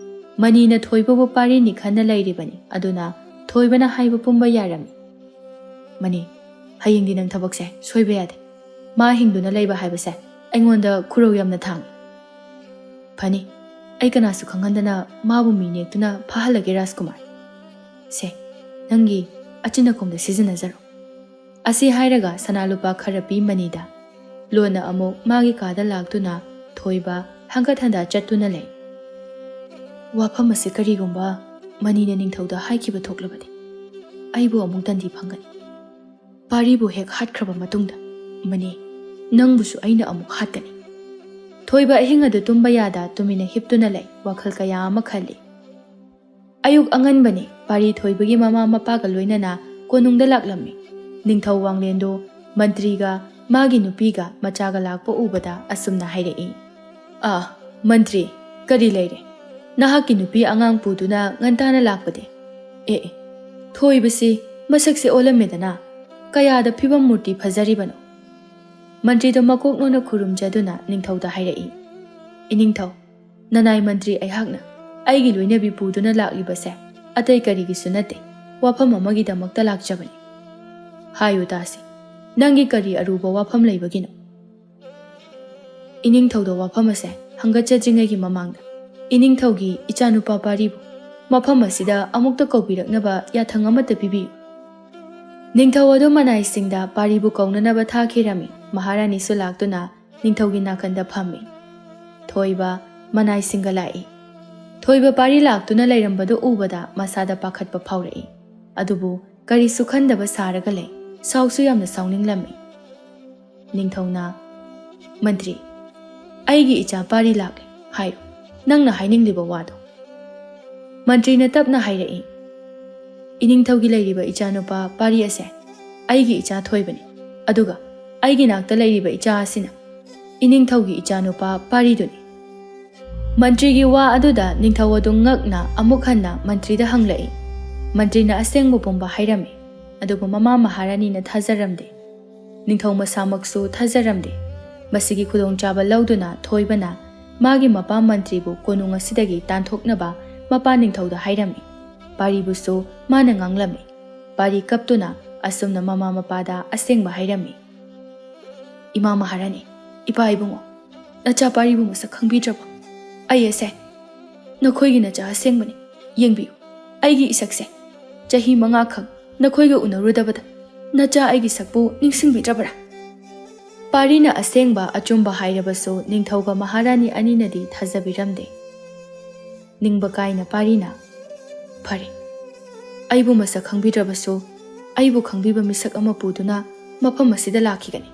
ꯃꯅꯤꯅ ꯊꯣꯏꯕꯕꯨ ꯄꯥꯔꯤꯅꯤ ꯈꯟꯅ ꯂꯩꯔꯤꯕꯅꯤ꯫ ꯑꯗꯨꯅ ꯊꯣꯏꯕꯅ ꯍꯥꯏꯕ ꯄꯨꯝꯕ ꯌꯥꯔꯝꯃꯤ꯫ ꯃꯅꯤ, ꯍꯌꯦꯡꯗꯤ ꯅꯪ ꯊꯕꯛꯁꯦ ꯁꯣꯏꯕ ꯌꯥꯗꯦ꯫ ꯃꯥ ꯍꯤꯡꯗꯨꯅ ꯂꯩꯕ ꯍꯥꯏꯕꯁꯦ ꯑꯩꯉꯣꯟꯗ ꯈꯨꯔꯧ ꯌꯥꯝꯅ ꯊꯥꯡꯉꯤ꯫ ꯐꯅꯤ, ꯑꯩ ꯀꯅꯥꯁꯨ ꯈꯪꯍꯟꯗꯅ ꯃꯥꯕꯨ ꯃꯤ ꯅꯦꯛꯇꯨꯅ ꯐꯥꯍꯜꯂꯒꯦ, ꯔꯥꯖꯀꯨꯃꯥꯔ꯫ ꯁꯦ, ꯅꯪꯒꯤ ꯑꯆꯤꯟ ꯑꯀꯣꯝꯗ ꯁꯤꯖꯤꯟꯅꯖꯔꯣ꯫ ꯑꯁꯤ ꯍꯥꯏꯔꯒ ꯁꯅꯥ ꯂꯨꯄꯥ ꯈꯔ ꯄꯤ ꯃꯅꯤꯗ꯫ ꯂꯣꯟꯅ ꯑꯃꯨꯛ ꯃꯥꯒꯤ ꯀꯥꯗ ꯂꯥꯛꯇꯨꯅ ꯊꯣꯏꯕ ꯍꯪꯒꯠ ꯍꯟꯗ ꯆꯠꯇꯨꯅ ꯂꯩ꯫ ꯋꯥꯐꯝ ꯑꯁꯤ ꯀꯔꯤꯒꯨꯝꯕ ꯃꯅꯤꯅ ꯅꯤꯡꯊꯧꯗ ꯍꯥꯏꯈꯤꯕ ꯊꯣꯛꯂꯕꯗꯤ ꯑꯩꯕꯨ ꯑꯃꯨꯛ ꯗꯟꯗꯤ ꯐꯪꯒꯅꯤ꯫ ꯄꯥꯔꯤꯕꯨ ꯍꯦꯛ ꯍꯥꯠꯈ꯭ꯔꯕ ꯃꯇꯨꯡꯗ, ꯃꯅꯤ, ꯅꯪꯕꯨꯁꯨ ꯑꯩꯅ ꯑꯃꯨꯛ ꯍꯥꯠꯀꯅꯤ꯫ ꯊꯣꯏꯕ ꯑꯍꯤꯡ ꯑꯗꯨ ꯇꯨꯝꯕ ꯌꯥꯗ ꯇꯨꯃꯤꯟꯅ ꯍꯤꯞꯇꯨꯅ ꯂꯩ, ꯋꯥꯈꯜ ꯀꯌꯥ ꯑꯃ ꯈꯜꯂꯤ꯫ ꯑꯌꯨꯛ ꯑꯉꯟꯕꯅꯤ꯫ ꯄꯥꯔꯤ ꯊꯣꯏꯕꯒꯤ ꯃꯃꯥ ꯃꯄꯥꯒ ꯂꯣꯏꯅꯅ ꯀꯣꯅꯨꯡꯗ ꯂꯥꯛꯂꯝꯃꯤ꯫ ꯅꯤꯡꯊꯧ ꯋꯥꯡꯂꯦꯟꯗꯣ ꯃꯟꯇ꯭ꯔꯤꯒ ꯃꯥꯒꯤ ꯅꯨꯄꯤꯒ ꯃꯆꯥꯒ ꯂꯥꯛꯄ ꯎꯕꯗ ꯑꯁꯨꯝꯅ ꯍꯥꯏꯔꯛꯏ, "ꯑꯥ, ꯃꯟꯇ꯭ꯔꯤ, ꯀꯔꯤ ꯂꯩꯔꯦ? ꯅꯍꯥꯛꯀꯤ ꯅꯨꯄꯤ ꯑꯉꯥꯡ ꯄꯨꯗꯨꯅ ꯉꯟꯇꯥꯅ ꯂꯥꯛꯄꯗꯤ? ꯑꯦ, ꯑꯦ, ꯊꯣꯏꯕꯁꯤ ꯃꯁꯛꯁꯦ ꯑꯣꯜꯂꯝꯃꯦꯗꯅ꯫ ꯀꯌꯥꯗ ꯐꯤꯕꯝ ꯃꯨꯔꯇꯤ ꯐꯖꯔꯤꯕꯅꯣ?" ꯃꯟꯇ꯭ꯔꯤꯗꯣ ꯃꯀꯣꯛ ꯅꯣꯟꯅ ꯈꯨꯔꯨꯝꯖꯗꯨꯅ ꯅꯤꯡꯊꯧꯗ ꯍꯥꯏꯔꯛꯏ, "ꯏꯅꯤꯡꯊꯧ, ꯅꯅꯥꯏ ꯃꯟꯇ꯭ꯔꯤ ꯑꯩꯍꯥꯛꯅ ꯑꯩꯒꯤ ꯂꯣꯏꯅꯕꯤ ꯄꯨꯗꯨꯅ ꯂꯥꯛꯂꯤꯕꯁꯦ ꯑꯇꯩ ꯀꯔꯤꯒꯤꯁꯨ ꯅꯠꯇꯦ, ꯋꯥꯐꯝ ꯑꯃꯒꯤꯗꯃꯛꯇ ꯂꯥꯛꯆꯕꯅꯤ꯫ ꯍꯥꯏꯌꯨ ꯇꯥꯁꯤ, "ꯅꯪꯒꯤ ꯀꯔꯤ ꯑꯔꯨꯕ ꯋꯥꯐꯝ ꯂꯩꯕꯒꯤꯅꯣ?" ꯏꯅꯤꯡꯊꯧꯗ ꯋꯥꯐꯝ ꯑꯁꯦ ꯍꯪꯒꯠꯆꯗ꯭ꯔꯤꯉꯩꯒꯤ ꯃꯃꯥꯡꯗ ꯏꯅꯤꯡꯊꯧꯒꯤ ꯏꯆꯥꯅꯨꯄꯥ ꯄꯥꯔꯤꯕꯨ ꯃꯐꯝ ꯑꯁꯤꯗ ꯑꯃꯨꯛꯇ ꯀꯧꯕꯤꯔꯛꯅꯕ ꯌꯥꯊꯪ ꯑꯃꯠꯇ ꯄꯤꯕꯤꯌꯨ꯫ ꯅꯤꯡꯊꯧ ꯑꯗꯨ ꯃꯅꯥꯏꯁꯤꯡꯗ ꯄꯥꯔꯤꯕꯨ ꯀꯧꯅꯅꯕ ꯊꯥꯈꯤꯔꯝꯃꯤ꯫ ꯃꯍꯥꯔꯥꯅꯤꯁꯨ ꯂꯥꯛꯇꯨꯅ ꯅꯤꯡꯊꯧꯒꯤ ꯅꯥꯀꯟꯗ ꯐꯝꯃꯤ꯫ ꯊꯣꯏꯕ ꯃꯅꯥꯏꯁꯤꯡꯒ ꯂꯥꯛꯏ꯫ ꯊꯣꯏꯕ ꯄꯥꯔꯤ ꯂꯥꯛꯇꯨꯅ ꯂꯩꯔꯝꯕꯗꯨ ꯎꯕꯗ ꯃꯁꯥꯗ ꯄꯥꯈꯠꯄ ꯐꯥꯎꯔꯛꯏ꯫ ꯑꯗꯨꯕꯨ ꯀꯔꯤꯁꯨ ꯈꯟꯗꯕ ꯁꯥꯔꯒ ꯂꯩ꯫ ꯁꯥꯎꯁꯨ ꯌꯥꯝꯅ ꯁꯥꯎꯅꯤꯡꯂꯝꯃꯤ꯫ ꯅꯤꯡꯊꯧꯅ, "ꯃꯟꯇ꯭ꯔꯤ, ꯑꯩꯒꯤ ꯏꯆꯥ ꯄꯥꯔꯤ ꯂꯥꯛꯂꯦ ꯍꯥꯏꯔꯣ, ꯅꯪꯅ ꯍꯥꯏꯅꯤꯡꯂꯤꯕ ꯋꯥꯗꯣ꯫" ꯃꯟꯇ꯭ꯔꯤꯅ ꯇꯞꯅ ꯍꯥꯏꯔꯛꯏ, "ꯏꯅꯤꯡꯊꯧꯒꯤ ꯂꯩꯔꯤꯕ ꯏꯆꯥꯅꯨꯄꯥ ꯄꯥꯔꯤ ꯑꯁꯦ ꯑꯩꯒꯤ ꯏꯆꯥ ꯊꯣꯏꯕꯅꯤ, ꯑꯗꯨꯒ ꯑꯩꯒꯤ ꯅꯥꯛꯇ ꯂꯩꯔꯤꯕ ꯏꯆꯥ ꯑꯁꯤꯅ ꯏꯅꯤꯡꯊꯧꯒꯤ ꯏꯆꯥꯅꯨꯄꯥ ꯄꯥꯔꯤꯗꯨꯅꯤ꯫" ꯃꯟꯇ꯭ꯔꯤꯒꯤ ꯋꯥ ꯑꯗꯨꯗ ꯅꯤꯡꯊꯧ ꯑꯗꯨ ꯉꯛꯅ ꯑꯃꯨꯛ ꯍꯟꯅ ꯃꯟꯇ꯭ꯔꯤꯗ ꯍꯪꯂꯛꯏ꯫ ꯃꯟꯇ꯭ꯔꯤꯅ ꯑꯁꯦꯡꯕ ꯄꯨꯝꯕ ꯍꯥꯏꯔꯝꯃꯤ, ꯑꯗꯨꯕꯨ ꯃꯃꯥ ꯃꯍꯥꯔꯥꯅꯤꯅ ꯊꯥꯖꯔꯝꯗꯦ꯫ ꯅꯤꯡꯊꯧ ꯃꯁꯥꯃꯛꯁꯨ ꯊꯥꯖꯔꯝꯗꯦ꯫ ꯃꯁꯤꯒꯤ ꯈꯨꯗꯣꯡꯆꯥꯕ ꯂꯧꯗꯨꯅ ꯊꯣꯏꯕꯅ ꯃꯥꯒꯤ ꯃꯄꯥ ꯃꯟꯇ꯭ꯔꯤꯕꯨ ꯀꯣꯅꯨꯡ ꯑꯁꯤꯗꯒꯤ ꯇꯥꯟꯊꯣꯛꯅꯕ ꯃꯄꯥ ꯅꯤꯡꯊꯧꯗ ꯍꯥꯏꯔꯝꯃꯤ꯫ ꯄꯥꯔꯤꯕꯨꯁꯨ ꯃꯥꯅ ꯉꯥꯡꯂꯝꯃꯤ꯫ ꯄꯥꯔꯤ ꯀꯞꯇꯨꯅ ꯑꯁꯨꯝꯅ ꯃꯃꯥ ꯃꯄꯥꯗ ꯑꯁꯦꯡꯕ ꯍꯥꯏꯔꯝꯃꯤ, "ꯏꯃꯥ ꯃꯍꯥꯔꯥꯅꯤ, ꯏꯄꯥ ꯏꯕꯨꯡꯉꯣ, ꯅꯆꯥ ꯄꯥꯔꯤꯕꯨ ꯃꯁꯛ ꯈꯪꯕꯤꯗ꯭ꯔꯕꯣ? ꯑꯩ ꯑꯁꯦ ꯅꯈꯣꯏꯒꯤ ꯅꯆꯥ ꯑꯁꯦꯡꯕꯅꯤ꯫ ꯌꯦꯡꯕꯤꯌꯨ, ꯑꯩꯒꯤ ꯏꯁꯛꯁꯦ꯫ ꯆꯍꯤ ꯃꯉꯥꯈꯛ ꯅꯈꯣꯏꯒ ꯎꯅꯔꯨꯗꯕꯗ ꯅꯆꯥ ꯑꯩꯒꯤ ꯁꯛꯄꯨ ꯅꯤꯡꯁꯤꯡꯕꯤꯗ꯭ꯔꯕ꯭ꯔꯥ?" ꯄꯥꯔꯤꯅ ꯑꯁꯦꯡꯕ ꯑꯆꯨꯝꯕ ꯍꯥꯏꯔꯕꯁꯨ ꯅꯤꯡꯊꯧꯒ ꯃꯍꯥꯔꯥꯅꯤ ꯑꯅꯤꯅꯗꯤ ꯊꯥꯖꯕꯤꯔꯝꯗꯦ꯫ ꯅꯤꯡꯕ ꯀꯥꯏꯅ ꯄꯥꯔꯤꯅ, "ꯐꯔꯦ, ꯑꯩꯕꯨ ꯃꯁꯛ ꯈꯪꯕꯤꯗ꯭ꯔꯕꯁꯨ ꯑꯩꯕꯨ ꯈꯪꯕꯤꯕ ꯃꯤꯁꯛ ꯑꯃ ꯄꯨꯗꯨꯅ ꯃꯐꯝ ꯑꯁꯤꯗ ꯂꯥꯛꯈꯤꯒꯅꯤ"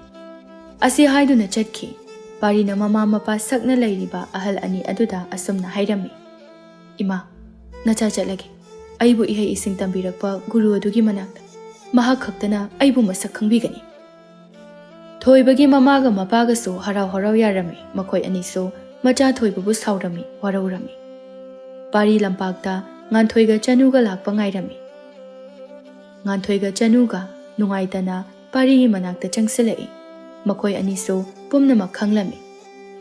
ꯑꯁꯤ ꯍꯥꯏꯗꯨꯅ ꯆꯠꯈꯤ꯫ ꯄꯥꯔꯤꯅ ꯃꯃꯥ ꯃꯄꯥ ꯁꯛꯅ ꯂꯩꯔꯤꯕ ꯑꯍꯜ ꯑꯅꯤ ꯑꯗꯨꯗ ꯑꯁꯨꯝꯅ ꯍꯥꯏꯔꯝꯃꯤ, "ꯏꯃꯥ, ꯅꯆꯥ ꯆꯠꯂꯒꯦ꯫ ꯑꯩꯕꯨ ꯏꯍꯩ ꯏꯁꯤꯡ ꯇꯝꯕꯤꯔꯛꯄ ꯒꯨꯔꯨ ꯑꯗꯨꯒꯤ ꯃꯅꯥꯛꯇ꯫ ꯃꯍꯥꯛ ꯈꯛꯇꯅ ꯑꯩꯕꯨ ꯃꯁꯛ ꯈꯪꯕꯤꯒꯅꯤ꯫" ꯊꯣꯏꯕꯒꯤ ꯃꯃꯥꯒ ꯃꯄꯥꯒꯁꯨ ꯍꯔꯥꯎ ꯍꯔꯥꯎ ꯌꯥꯔꯝꯃꯤ꯫ ꯃꯈꯣꯏ ꯑꯅꯤꯁꯨ ꯃꯆꯥ ꯊꯣꯏꯕꯕꯨ ꯁꯥꯎꯔꯝꯃꯤ, ꯋꯥꯔꯧꯔꯝꯃꯤ꯫ ꯄꯥꯔꯤ ꯂꯝꯄꯥꯛꯇ ꯉꯥꯟꯊꯣꯏꯒ ꯆꯅꯨꯒ ꯂꯥꯛꯄ ꯉꯥꯏꯔꯝꯃꯤ꯫ ꯉꯥꯟꯊꯣꯏꯒ ꯆꯅꯨꯒ ꯅꯨꯡꯉꯥꯏꯇꯅ ꯄꯥꯔꯤꯒꯤ ꯃꯅꯥꯛꯇ ꯆꯪꯁꯤꯜꯂꯛꯏ꯫ ꯃꯈꯣꯏ ꯑꯅꯤꯁꯨ ꯄꯨꯝꯅꯃꯛ ꯈꯪꯂꯝꯃꯤ꯫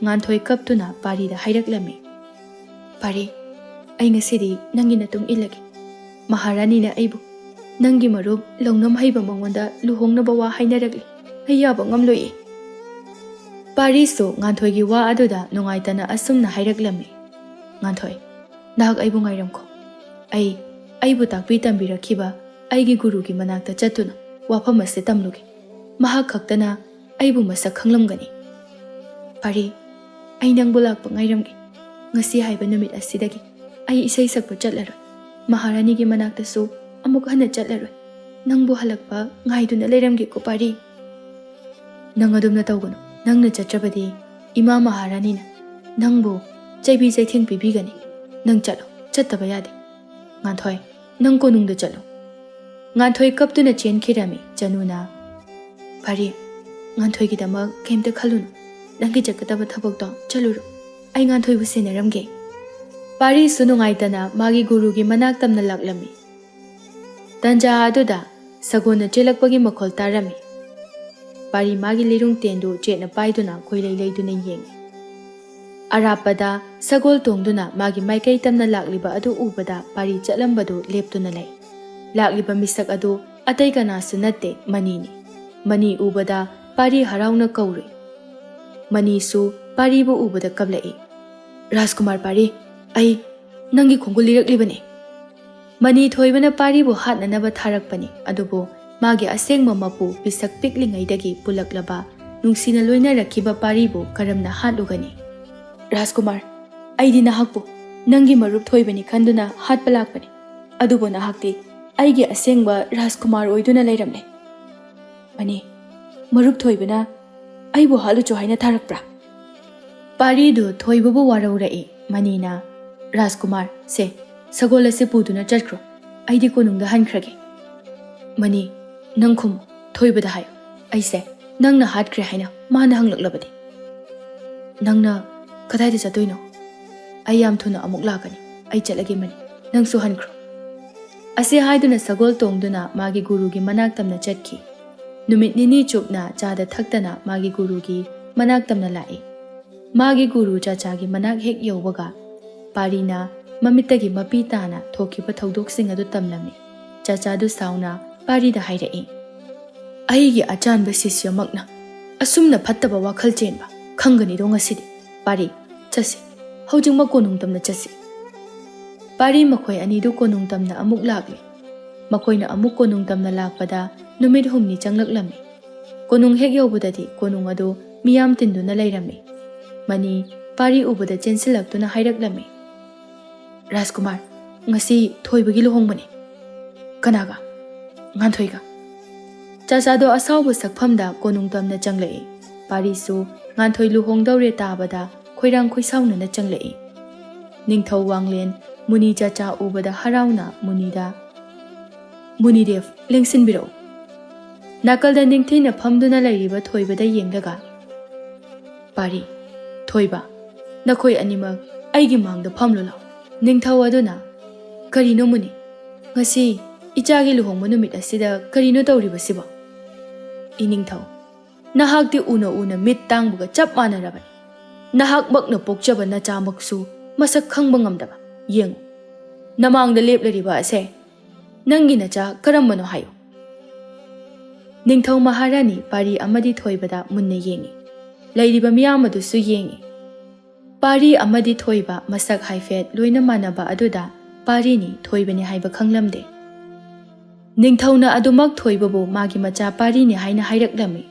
ꯉꯥꯟꯊꯣꯏ ꯀꯞꯇꯨꯅ ꯄꯥꯔꯤꯗ ꯍꯥꯏꯔꯛꯂꯝꯃꯤ, "ꯄꯥꯔꯤ, ꯑꯩ ꯉꯁꯤꯗꯤ ꯅꯪꯒꯤ ꯅꯇꯨꯡ ꯏꯜꯂꯒꯦ꯫ ꯃꯍꯥꯔꯥꯅꯤꯅ ꯑꯩꯕꯨ "ꯅꯪꯒꯤ ꯃꯔꯨꯞ ꯂꯧꯅꯝ ꯍꯩꯕ ꯃꯉꯣꯟꯗ ꯂꯨꯍꯣꯡꯅꯕ ꯋꯥ ꯍꯥꯏꯅꯔꯛꯂꯤ꯫ ꯑꯩ ꯌꯥꯕ ꯉꯝꯂꯣꯏꯌꯦ꯫" ꯄꯥꯔꯤꯁꯨ ꯉꯥꯟꯊꯣꯏꯒꯤ ꯋꯥ ꯑꯗꯨꯗ ꯅꯨꯡꯉꯥꯏꯇꯅ ꯑꯁꯨꯝꯅ ꯍꯥꯏꯔꯛꯂꯝꯃꯤ꯫ "ꯉꯥꯟꯊꯣꯏ, ꯅꯍꯥꯛ ꯑꯩꯕꯨ ꯉꯥꯏꯔꯝꯈꯣ꯫ ꯑꯩ, ꯑꯩꯕꯨ ꯇꯥꯛꯄꯤ ꯇꯝꯕꯤꯔꯛꯈꯤꯕ ꯑꯩꯒꯤ ꯒꯨꯔꯨꯒꯤ ꯃꯅꯥꯛꯇ ꯆꯠꯇꯨꯅ ꯋꯥꯐꯝ ꯑꯁꯤ ꯇꯝꯂꯨꯒꯦ꯫ ꯃꯍꯥꯛ ꯈꯛꯇꯅ ꯑꯩꯕꯨ ꯃꯁꯛ ꯈꯪꯂꯝꯒꯅꯤ꯫" "ꯄꯥꯔꯤ, ꯑꯩ ꯅꯪꯕꯨ ꯂꯥꯛꯄ ꯉꯥꯏꯔꯝꯒꯦ꯫ ꯉꯁꯤ ꯍꯥꯏꯕ ꯅꯨꯃꯤꯠ ꯑꯁꯤꯗꯒꯤ ꯑꯩ ꯏꯁꯩ ꯁꯛꯄ ꯆꯠꯂꯔꯣꯏ꯫ ꯃꯍꯥꯔꯥꯅꯤꯒꯤ ꯃꯅꯥꯛꯇꯁꯨ ꯑꯃꯨꯛ ꯍꯟꯅ ꯆꯠꯂꯔꯣꯏ꯫ ꯅꯪꯕꯨ ꯍꯜꯂꯛꯄ ꯉꯥꯏꯗꯨꯅ ꯂꯩꯔꯝꯒꯦꯀꯣ ꯄꯥꯔꯤ꯫" "ꯅꯪ ꯑꯗꯨꯝꯅ ꯇꯧꯒꯅꯨ꯫ ꯅꯪꯅ ꯆꯠꯇ꯭ꯔꯕꯗꯤ ꯏꯃꯥ ꯃꯍꯥꯔꯥꯅꯤꯅ ꯅꯪꯕꯨ ꯆꯩꯕꯤ ꯆꯩꯊꯦꯡ ꯄꯤꯕꯤꯒꯅꯤ꯫ ꯅꯪ ꯆꯠꯂꯣ, ꯆꯠꯇꯕ ꯌꯥꯗꯦ꯫ ꯉꯥꯟꯊꯣꯏ, ꯅꯪ ꯀꯣꯅꯨꯡꯗ ꯆꯠꯂꯣ꯫" ꯉꯥꯟꯊꯣꯏ ꯀꯞꯇꯨꯅ ꯆꯦꯟꯈꯤꯔꯝꯃꯤ꯫ ꯆꯅꯨꯅ, "ꯄꯥꯔꯤ, ꯉꯥꯟꯊꯣꯏꯒꯤꯗꯃꯛ ꯀꯩꯝꯇ ꯈꯜꯂꯨꯅꯨ꯫ ꯅꯪꯒꯤ ꯆꯠꯀꯗꯕ ꯊꯕꯛꯇꯣ ꯆꯠꯂꯨꯔꯣ꯫ ꯑꯩ ꯉꯥꯟꯊꯣꯏꯕꯨ ꯁꯦꯟꯅꯔꯝꯒꯦ꯫" ꯄꯥꯔꯤꯁꯨ ꯅꯨꯡꯉꯥꯏꯇꯅ ꯃꯥꯒꯤ ꯒꯨꯔꯨꯒꯤ ꯃꯅꯥꯛ ꯇꯝꯅ ꯂꯥꯛꯂꯝꯃꯤ꯫ ꯇꯟꯖꯥ ꯑꯗꯨꯗ ꯁꯒꯣꯜꯅ ꯆꯦꯜꯂꯛꯄꯒꯤ ꯃꯈꯣꯜ ꯇꯥꯔꯝꯃꯤ꯫ ꯄꯥꯔꯤ ꯃꯥꯒꯤ ꯂꯤꯔꯨꯡ ꯇꯦꯟꯗꯨ ꯆꯦꯠꯅ ꯄꯥꯏꯗꯨꯅ ꯀꯣꯏꯂꯩ ꯂꯩꯗꯨꯅ ꯌꯦꯡꯉꯤ꯫ ꯑꯔꯥꯞꯄꯗ ꯁꯒꯣꯜ ꯇꯣꯡꯗꯨꯅ ꯃꯥꯒꯤ ꯃꯥꯏꯀꯩ ꯇꯝꯅ ꯂꯥꯛꯂꯤꯕ ꯑꯗꯨ ꯎꯕꯗ ꯄꯥꯔꯤ ꯆꯠꯂꯝꯕꯗꯨ ꯂꯦꯞꯇꯨꯅ ꯂꯩ꯫ ꯂꯥꯛꯂꯤꯕ ꯃꯤꯁꯛ ꯑꯗꯨ ꯑꯇꯩ ꯀꯅꯥꯁꯨ ꯅꯠꯇꯦ, ꯃꯅꯤꯅꯤ꯫ ꯃꯅꯤ ꯎꯕꯗ ꯄꯥꯔꯤ ꯍꯔꯥꯎꯅ ꯀꯧꯔꯨꯏ꯫ ꯃꯅꯤꯁꯨ ꯄꯥꯔꯤꯕꯨ ꯎꯕꯗ ꯀꯞꯂꯛꯏ꯫ "ꯔꯥꯖꯀꯨꯃꯥꯔ ꯄꯥꯔꯤ, ꯑꯩ ꯅꯪꯒꯤ ꯈꯣꯡꯒꯨꯜ ꯂꯤꯔꯛꯂꯤꯕꯅꯤ꯫" ꯃꯅꯤ ꯊꯣꯏꯕꯅ ꯄꯥꯔꯤꯕꯨ ꯍꯥꯠꯅꯅꯕ ꯊꯥꯔꯛꯄꯅꯤ, ꯑꯗꯨꯕꯨ ꯃꯥꯒꯤ ꯑꯁꯦꯡꯕ ꯃꯄꯨ ꯄꯤꯁꯛ ꯄꯤꯛꯂꯤꯉꯩꯗꯒꯤ ꯄꯨꯜꯂꯛꯂꯕ, ꯅꯨꯡꯁꯤꯅ ꯂꯣꯏꯅꯔꯛꯈꯤꯕ ꯄꯥꯔꯤꯕꯨ ꯀꯔꯝꯅ ꯍꯥꯠꯂꯨꯒꯅꯤ? "ꯔꯥꯖꯀꯨꯃꯥꯔ, ꯑꯩꯗꯤ ꯅꯍꯥꯛꯄꯨ ꯅꯪꯒꯤ ꯃꯔꯨꯞ ꯊꯣꯏꯕꯅꯤ ꯈꯟꯗꯨꯅ ꯍꯥꯠꯄ ꯂꯥꯛꯄꯅꯤ, ꯑꯗꯨꯕꯨ ꯅꯍꯥꯛꯇꯤ ꯑꯩꯒꯤ ꯑꯁꯦꯡꯕ ꯔꯥꯖꯀꯨꯃꯥꯔ ꯑꯣꯏꯗꯨꯅ ꯂꯩꯔꯝꯂꯦ꯫" "ꯃꯅꯤ, ꯃꯔꯨꯞ ꯊꯣꯏꯕꯅ ꯑꯩꯕꯨ ꯍꯥꯠꯂꯨꯆꯣ ꯍꯥꯏꯅ ꯊꯥꯔꯛꯄ꯭ꯔꯥ?" ꯄꯥꯔꯤꯗꯨ ꯊꯣꯏꯕꯕꯨ ꯋꯥꯔꯧꯔꯛꯏ꯫ ꯃꯅꯤꯅ, "ꯔꯥꯖꯀꯨꯃꯥꯔ, ꯁꯦ, ꯁꯒꯣꯜ ꯑꯁꯤ ꯄꯨꯗꯨꯅ ꯆꯠꯈ꯭ꯔꯣ꯫ ꯑꯩꯗꯤ ꯀꯣꯅꯨꯡꯗ ꯍꯟꯈ꯭ꯔꯒꯦ꯫" "ꯃꯅꯤ, ꯅꯪ ꯈꯨꯝꯃꯨ, ꯊꯣꯏꯕꯗ ꯍꯥꯏꯌꯨ, ꯑꯩꯁꯦ ꯅꯪꯅ ꯍꯥꯠꯈ꯭ꯔꯦ ꯍꯥꯏꯅ ꯃꯥꯅ ꯍꯪꯂꯛꯂꯕꯗꯤ?" "ꯅꯪꯅ ꯀꯗꯥꯏꯗ ꯆꯠꯇꯣꯏꯅꯣ? ꯑꯩ ꯌꯥꯝ ꯊꯨꯅ ꯑꯃꯨꯛ ꯂꯥꯛꯀꯅꯤ꯫ ꯑꯩ ꯆꯠꯂꯒꯦ ꯃꯅꯤ, ꯅꯪꯁꯨ ꯍꯟꯈ꯭ꯔꯣ꯫" ꯑꯁꯤ ꯍꯥꯏꯗꯨꯅ ꯁꯒꯣꯜ ꯇꯣꯡꯗꯨꯅ ꯃꯥꯒꯤ ꯒꯨꯔꯨꯒꯤ ꯃꯅꯥꯛ ꯇꯝꯅ ꯆꯠꯈꯤ꯫ ꯅꯨꯃꯤꯠ ꯅꯤꯅꯤ ꯆꯨꯞꯅ ꯆꯥꯗ ꯊꯛꯇꯅ ꯃꯥꯒꯤ ꯒꯨꯔꯨꯒꯤ ꯃꯅꯥꯛ ꯇꯝꯅ ꯂꯥꯛꯏ꯫ ꯃꯥꯒꯤ ꯒꯨꯔꯨ ꯆꯥꯆꯥꯒꯤ ꯃꯅꯥꯛ ꯍꯦꯛ ꯌꯧꯕꯒ, ꯄꯥꯔꯤꯅ ꯃꯃꯤꯠꯇꯒꯤ ꯃꯄꯤ ꯇꯥꯅ ꯊꯣꯛꯈꯤꯕ ꯊꯧꯗꯣꯛꯁꯤꯡ ꯑꯗꯨ ꯇꯝꯂꯝꯃꯤ꯫ ꯆꯥꯆꯥꯗꯨ ꯁꯥꯎꯅ ꯄꯥꯔꯤꯗ ꯍꯥꯏꯔꯛꯏ꯫ "ꯑꯩꯒꯤ ꯑꯆꯥꯟꯕ ꯁꯤꯁ꯭ꯌꯃꯛꯅ ꯑꯁꯨꯝꯅ ꯐꯠꯇꯕ ꯋꯥꯈꯜ ꯆꯦꯟꯕ ꯈꯪꯒꯅꯤꯗꯣ ꯉꯁꯤꯗꯤ꯫ ꯄꯥꯔꯤ, ꯆꯠꯁꯤ꯫ ꯍꯧꯖꯤꯛꯃꯛ ꯀꯣꯅꯨꯡ ꯇꯝꯅ ꯆꯠꯁꯤ꯫" ꯄꯥꯔꯤ ꯃꯈꯣꯏ ꯑꯅꯤꯗꯨ ꯀꯣꯅꯨꯡ ꯇꯝꯅ ꯑꯃꯨꯛ ꯂꯥꯛꯂꯦ꯫ ꯃꯈꯣꯏꯅ ꯑꯃꯨꯛ ꯀꯣꯅꯨꯡ ꯇꯝꯅ ꯂꯥꯛꯄꯗ ꯅꯨꯃꯤꯠ ꯍꯨꯝꯅꯤ ꯆꯪꯂꯛꯂꯝꯃꯤ꯫ ꯀꯣꯅꯨꯡ ꯍꯦꯛ ꯌꯧꯕꯗꯗꯤ ꯀꯣꯅꯨꯡ ꯑꯗꯨ ꯃꯤꯌꯥꯝ ꯇꯤꯟꯗꯨꯅ ꯂꯩꯔꯝꯃꯤ꯫ ꯃꯅꯤ ꯄꯥꯔꯤ ꯎꯕꯗ ꯆꯦꯟꯁꯤꯜꯂꯛꯇꯨꯅ ꯍꯥꯏꯔꯛꯂꯝꯃꯤ, "ꯔꯥꯖꯀꯨꯃꯥꯔ, ꯉꯁꯤ ꯊꯣꯏꯕꯒꯤ ꯂꯨꯍꯣꯡꯕꯅꯤ꯫" "ꯀꯅꯥꯒ?" "ꯉꯥꯟꯊꯣꯏꯒ꯫" ꯆꯥꯆꯥꯗꯣ ꯑꯁꯥꯎꯕ ꯁꯛꯐꯝꯗ ꯀꯣꯅꯨꯡ ꯇꯝꯅ ꯆꯪꯂꯛꯏ꯫ ꯄꯥꯔꯤꯁꯨ ꯉꯥꯟꯊꯣꯏ ꯂꯨꯍꯣꯡꯗꯧꯔꯦ ꯇꯥꯕꯗ ꯈꯣꯏꯔꯥꯡ ꯈꯣꯏꯁꯥꯎꯅꯅ ꯆꯪꯂꯛꯏ꯫ ꯅꯤꯡꯊꯧ ꯋꯥꯡꯂꯦꯟ ꯃꯨꯅꯤ ꯆꯥꯆꯥ ꯎꯕꯗ ꯍꯔꯥꯎꯅ ꯃꯨꯅꯤꯗ, "ꯃꯨꯅꯤꯗꯦꯕ, ꯂꯦꯡꯁꯤꯟꯕꯤꯔꯛꯎ꯫" ꯅꯥꯀꯜꯗ ꯅꯤꯡꯊꯤꯅ ꯐꯝꯗꯨꯅ ꯂꯩꯔꯤꯕ ꯊꯣꯏꯕꯗ ꯌꯦꯡꯂꯒ, "ꯄꯥꯔꯤ, ꯊꯣꯏꯕ, ꯅꯈꯣꯏ ꯑꯅꯤꯃꯛ ꯑꯩꯒꯤ ꯃꯥꯡꯗ ꯐꯝꯂꯨ ꯂꯥꯎ꯫" ꯅꯤꯡꯊꯧ ꯑꯗꯨꯅ, "ꯀꯔꯤꯅꯣ ꯃꯨꯅꯤ? ꯉꯁꯤ ꯏꯆꯥꯒꯤ ꯂꯨꯍꯣꯡꯕ ꯅꯨꯃꯤꯠ ꯑꯁꯤꯗ ꯀꯔꯤꯅꯣ ꯇꯧꯔꯤꯕꯁꯤꯕꯣ?" "ꯏꯅꯤꯡꯊꯧ, ꯅꯍꯥꯛꯇꯤ ꯎꯅ ꯎꯅ ꯃꯤꯠ ꯇꯥꯡꯕꯒ ꯆꯞ ꯃꯥꯟꯅꯔꯕꯅꯤ꯫ ꯅꯍꯥꯛꯃꯛꯅ ꯄꯣꯛꯆꯕ ꯅꯆꯥꯃꯛꯁꯨ ꯃꯁꯛ ꯈꯪꯕ ꯉꯝꯗꯕ꯫ ꯌꯦꯡꯉꯨ, ꯅꯃꯥꯡꯗ ꯂꯦꯞꯂꯔꯤꯕ ꯑꯁꯦ ꯅꯪꯒꯤ ꯅꯆꯥ ꯀꯔꯝꯕꯅꯣ ꯍꯥꯏꯌꯨ꯫" ꯅꯤꯡꯊꯧ ꯃꯍꯥꯔꯥꯅꯤ ꯄꯥꯔꯤ ꯑꯃꯗꯤ ꯊꯣꯏꯕꯗ ꯃꯨꯟꯅ ꯌꯦꯡꯉꯤ꯫ ꯂꯩꯔꯤꯕ ꯃꯤꯌꯥꯝ ꯑꯗꯨꯁꯨ ꯌꯦꯡꯉꯤ꯫ ꯄꯥꯔꯤ ꯑꯃꯗꯤ ꯊꯣꯏꯕ ꯃꯁꯛ ꯍꯥꯏꯐꯦꯠ ꯂꯣꯏꯅ ꯃꯥꯟꯅꯕ ꯑꯗꯨꯗ ꯄꯥꯔꯤꯅꯤ ꯊꯣꯏꯕꯅꯤ ꯍꯥꯏꯕ ꯈꯪꯂꯝꯗꯦ꯫ ꯅꯤꯡꯊꯧꯅ ꯑꯗꯨꯃꯛ ꯊꯣꯏꯕꯕꯨ ꯃꯥꯒꯤ ꯃꯆꯥ ꯄꯥꯔꯤꯅꯤ ꯍꯥꯏꯅ ꯍꯥꯏꯔꯛꯂꯝꯃꯤ꯫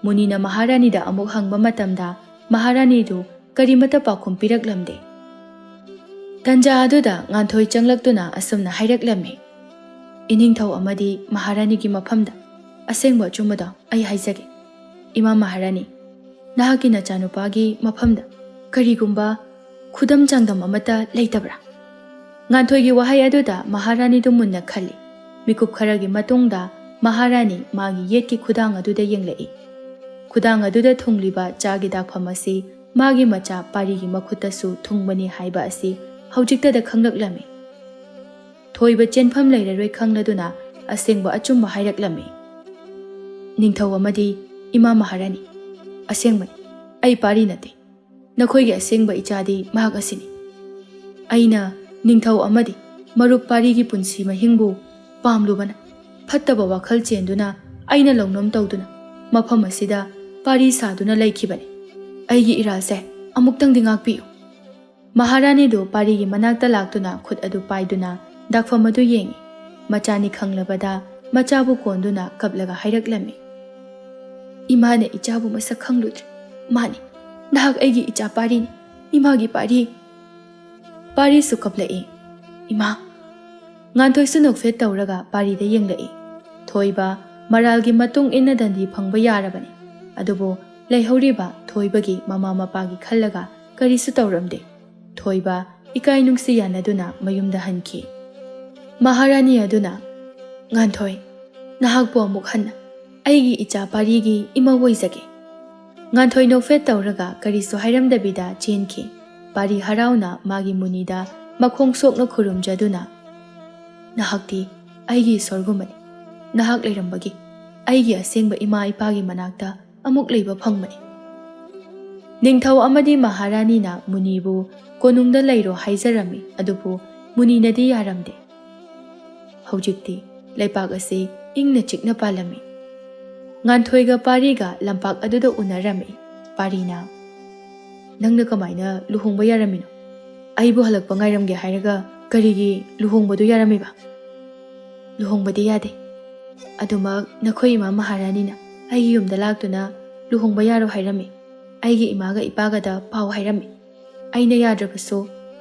ꯃꯨꯅꯤꯅ ꯃꯍꯥꯔꯥꯅꯤꯗ ꯑꯃꯨꯛ ꯍꯪꯕ ꯃꯇꯝꯗ ꯃꯍꯥꯔꯥꯅꯤꯗꯨ ꯀꯔꯤꯃꯠꯇ ꯄꯥꯎꯈꯨꯝ ꯄꯤꯔꯛꯂꯝꯗꯦ꯫ ꯇꯟꯖꯥ ꯑꯗꯨꯗ ꯉꯥꯟꯊꯣꯏ ꯆꯪꯂꯛꯇꯨꯅ ꯑꯁꯨꯝꯅ ꯍꯥꯏꯔꯛꯂꯝꯃꯤ, "ꯏꯅꯤꯡꯊꯧ ꯑꯃꯗꯤ ꯃꯍꯥꯔꯥꯅꯤꯒꯤ ꯃꯐꯝꯗ ꯑꯁꯦꯡꯕ ꯑꯆꯨꯝꯕꯗꯣ ꯑꯩ ꯍꯥꯏꯖꯒꯦ꯫ ꯏꯃꯥ ꯃꯍꯥꯔꯥꯅꯤ, ꯅꯍꯥꯛꯀꯤ ꯅꯆꯥꯅꯨꯄꯥꯒꯤ ꯃꯐꯝꯗ ꯀꯔꯤꯒꯨꯝꯕ ꯈꯨꯗꯝ ꯆꯥꯡꯗꯝ ꯑꯃꯠꯇ ꯂꯩꯇꯕ꯭ꯔꯥ?" ꯉꯥꯟꯊꯣꯏꯒꯤ ꯋꯥꯍꯩ ꯑꯗꯨꯗ ꯃꯍꯥꯔꯥꯅꯤꯗꯨ ꯃꯨꯟꯅ ꯈꯜꯂꯤ꯫ ꯃꯤꯀꯨꯞ ꯈꯔꯒꯤ ꯃꯇꯨꯡꯗ ꯃꯍꯥꯔꯥꯅꯤ ꯃꯥꯒꯤ ꯌꯦꯠꯀꯤ ꯈꯨꯗꯥꯡ ꯑꯗꯨꯗ ꯌꯦꯡꯂꯛꯏ꯫ ꯈꯨꯗꯥꯡ ꯑꯗꯨꯗ ꯊꯨꯡꯂꯤꯕ ꯆꯥꯒꯤ ꯗꯥꯛꯐꯝ ꯑꯁꯤ ꯃꯥꯒꯤ ꯃꯆꯥ ꯄꯥꯔꯤꯒꯤ ꯃꯈꯨꯠꯇꯁꯨ ꯊꯨꯡꯕꯅꯤ ꯍꯥꯏꯕ ꯑꯁꯤ ꯍꯧꯖꯤꯛꯇꯗ ꯈꯪꯂꯛꯂꯝꯃꯤ꯫ ꯊꯣꯏꯕ ꯆꯦꯟꯐꯝ ꯂꯩꯔꯔꯣꯏ ꯈꯪꯂꯗꯨꯅ ꯑꯁꯦꯡꯕ ꯑꯆꯨꯝꯕ ꯍꯥꯏꯔꯛꯂꯝꯃꯤ꯫ "ꯅꯤꯡꯊꯧ ꯑꯃꯗꯤ ꯏꯃꯥ ꯃꯍꯥꯔꯥꯅꯤ, ꯑꯁꯦꯡꯕꯅꯤ, ꯑꯩ ꯄꯥꯔꯤ ꯅꯠꯇꯦ꯫ ꯅꯈꯣꯏꯒꯤ ꯑꯁꯦꯡꯕ ꯏꯆꯥꯗꯤ ꯃꯍꯥꯛ ꯑꯁꯤꯅꯤ꯫ ꯑꯩꯅ ꯅꯤꯡꯊꯧ ꯑꯃꯗꯤ ꯃꯔꯨꯞ ꯄꯥꯔꯤꯒꯤ ꯄꯨꯟꯁꯤ ꯃꯍꯤꯡꯕꯨ ꯄꯥꯝꯂꯨꯕꯅ ꯐꯠꯇꯕ ꯋꯥꯈꯜ ꯆꯦꯟꯗꯨꯅ ꯑꯩꯅ ꯂꯧꯅꯝ ꯇꯧꯗꯨꯅ ꯃꯐꯝ ꯑꯁꯤꯗ ꯄꯥꯔꯤ ꯁꯥꯗꯨꯅ ꯂꯩꯈꯤꯕꯅꯤ꯫ ꯑꯩꯒꯤ ꯏꯔꯥꯜꯁꯦ ꯑꯃꯨꯛꯇꯪꯗꯤ ꯉꯥꯛꯄꯤꯌꯨ꯫ ꯃꯍꯥꯔꯥꯅꯤꯗꯨ ꯄꯥꯔꯤꯒꯤ ꯃꯅꯥꯛꯇ ꯂꯥꯛꯇꯨꯅ ꯈꯨꯠ ꯑꯗꯨ ꯄꯥꯏꯗꯨꯅ ꯗꯥꯛꯐꯝ ꯑꯗꯨ ꯌꯦꯡꯏ꯫ ꯃꯆꯥꯅꯤ ꯈꯪꯂꯕꯗ ꯃꯆꯥꯕꯨ ꯀꯣꯟꯗꯨꯅ ꯀꯞꯂꯒ ꯍꯥꯏꯔꯛꯂꯝꯃꯤ, "ꯏꯃꯥꯅ ꯏꯆꯥꯕꯨ ꯃꯁꯛ ꯈꯪꯂꯨꯗ꯭ꯔꯤ꯫ ꯃꯥꯅꯤ, ꯅꯍꯥꯛ ꯑꯩꯒꯤ ꯏꯆꯥ ꯄꯥꯔꯤꯅꯤ, ꯏꯃꯥꯒꯤ ꯄꯥꯔꯤ꯫" ꯄꯥꯔꯤꯁꯨ ꯀꯞꯂꯛꯏ꯫ "ꯏꯃꯥ!" ꯉꯥꯟꯊꯣꯏꯁꯨ ꯅꯣꯛꯐꯦꯠ ꯇꯧꯔꯒ ꯄꯥꯔꯤꯗ ꯌꯦꯡꯂꯛꯏ꯫ ꯊꯣꯏꯕ ꯃꯔꯥꯜꯒꯤ ꯃꯇꯨꯡ ꯏꯟꯅ ꯗꯟꯗꯤ ꯐꯪꯕ ꯌꯥꯔꯕꯅꯤ꯫ ꯑꯗꯨꯕꯨ ꯂꯩꯍꯧꯔꯤꯕ ꯊꯣꯏꯕꯒꯤ ꯃꯃꯥ ꯃꯄꯥꯒꯤ ꯈꯜꯂꯒ ꯀꯔꯤꯁꯨ ꯇꯧꯔꯝꯗꯦ꯫ ꯊꯣꯏꯕ ꯏꯀꯥꯏ ꯅꯨꯡꯁꯤ ꯌꯥꯅꯗꯨꯅ ꯃꯌꯨꯝꯗ ꯍꯟꯈꯤ꯫ ꯃꯍꯥꯔꯥꯅꯤ ꯑꯗꯨꯅ, "ꯉꯥꯟꯊꯣꯏ, ꯅꯍꯥꯛꯄꯨ ꯑꯃꯨꯛ ꯍꯟꯅ ꯑꯩꯒꯤ ꯏꯆꯥ ꯄꯥꯔꯤꯒꯤ ꯏꯃꯧ ꯑꯣꯏꯖꯒꯦ꯫" ꯉꯥꯟꯊꯣꯏ ꯅꯣꯛꯐꯦꯠ ꯇꯧꯔꯒ ꯀꯔꯤꯁꯨ ꯍꯥꯏꯔꯝꯗꯕꯤꯗ ꯆꯦꯟꯈꯤ꯫ ꯄꯥꯔꯤ ꯍꯔꯥꯎꯅ ꯃꯥꯒꯤ ꯃꯨꯅꯤꯗ ꯃꯈꯣꯡ ꯁꯣꯛꯅ ꯈꯨꯔꯨꯝꯖꯗꯨꯅ, "ꯅꯍꯥꯛꯇꯤ ꯑꯩꯒꯤ ꯏꯁꯣꯔꯒꯨꯝꯕꯅꯤ꯫ ꯅꯍꯥꯛ ꯂꯩꯔꯝꯕꯒꯤ ꯑꯩꯒꯤ ꯑꯁꯦꯡꯕ ꯏꯃꯥ ꯏꯄꯥꯒꯤ ꯃꯅꯥꯛꯇ ꯑꯃꯨꯛ ꯂꯩꯕ ꯐꯪꯕꯅꯤ꯫" ꯅꯤꯡꯊꯧ ꯑꯃꯗꯤ ꯃꯍꯥꯔꯥꯅꯤꯅ ꯃꯨꯅꯤꯕꯨ ꯀꯣꯅꯨꯡꯗ ꯂꯩꯔꯣ ꯍꯥꯏꯖꯔꯝꯃꯤ, ꯑꯗꯨꯕꯨ ꯃꯨꯅꯤꯅꯗꯤ ꯌꯥꯔꯝꯗꯦ꯫ ꯍꯧꯖꯤꯛꯇꯤ ꯂꯩꯄꯥꯛ ꯑꯁꯤ ꯏꯪꯅ ꯆꯤꯛꯅ ꯄꯥꯜꯂꯝꯃꯤ꯫ ꯉꯥꯟꯊꯣꯏꯒ ꯄꯥꯔꯤꯒ ꯂꯝꯄꯥꯛ ꯑꯗꯨꯗ ꯎꯅꯔꯝꯃꯤ꯫ ꯄꯥꯔꯤꯅ, "ꯅꯪꯅ ꯀꯃꯥꯏꯅ ꯂꯨꯍꯣꯡꯕ ꯌꯥꯔꯝꯃꯤꯅꯣ? ꯑꯩꯕꯨ ꯍꯜꯂꯛꯄ ꯉꯥꯏꯔꯝꯒꯦ ꯍꯥꯏꯔꯒ ꯀꯔꯤꯒꯤ ꯂꯨꯍꯣꯡꯕꯗꯨ ꯌꯥꯔꯝꯃꯤꯕ?" "ꯂꯨꯍꯣꯡꯕꯗꯤ ꯌꯥꯗꯦ꯫ ꯑꯗꯨꯃꯛ ꯅꯈꯣꯏ ꯏꯃꯥ ꯃꯍꯥꯔꯥꯅꯤꯅ ꯑꯩꯒꯤ ꯌꯨꯝꯗ ꯂꯥꯛꯇꯨꯅ ꯂꯨꯍꯣꯡꯕ ꯌꯥꯔꯣ ꯍꯥꯏꯔꯝꯃꯤ꯫ ꯑꯩꯒꯤ ꯏꯃꯥꯒ ꯏꯄꯥꯒꯗ ꯄꯥꯎ ꯍꯥꯏꯔꯝꯃꯤ꯫ ꯑꯩꯅ ꯌꯥꯗ꯭ꯔꯕꯁꯨ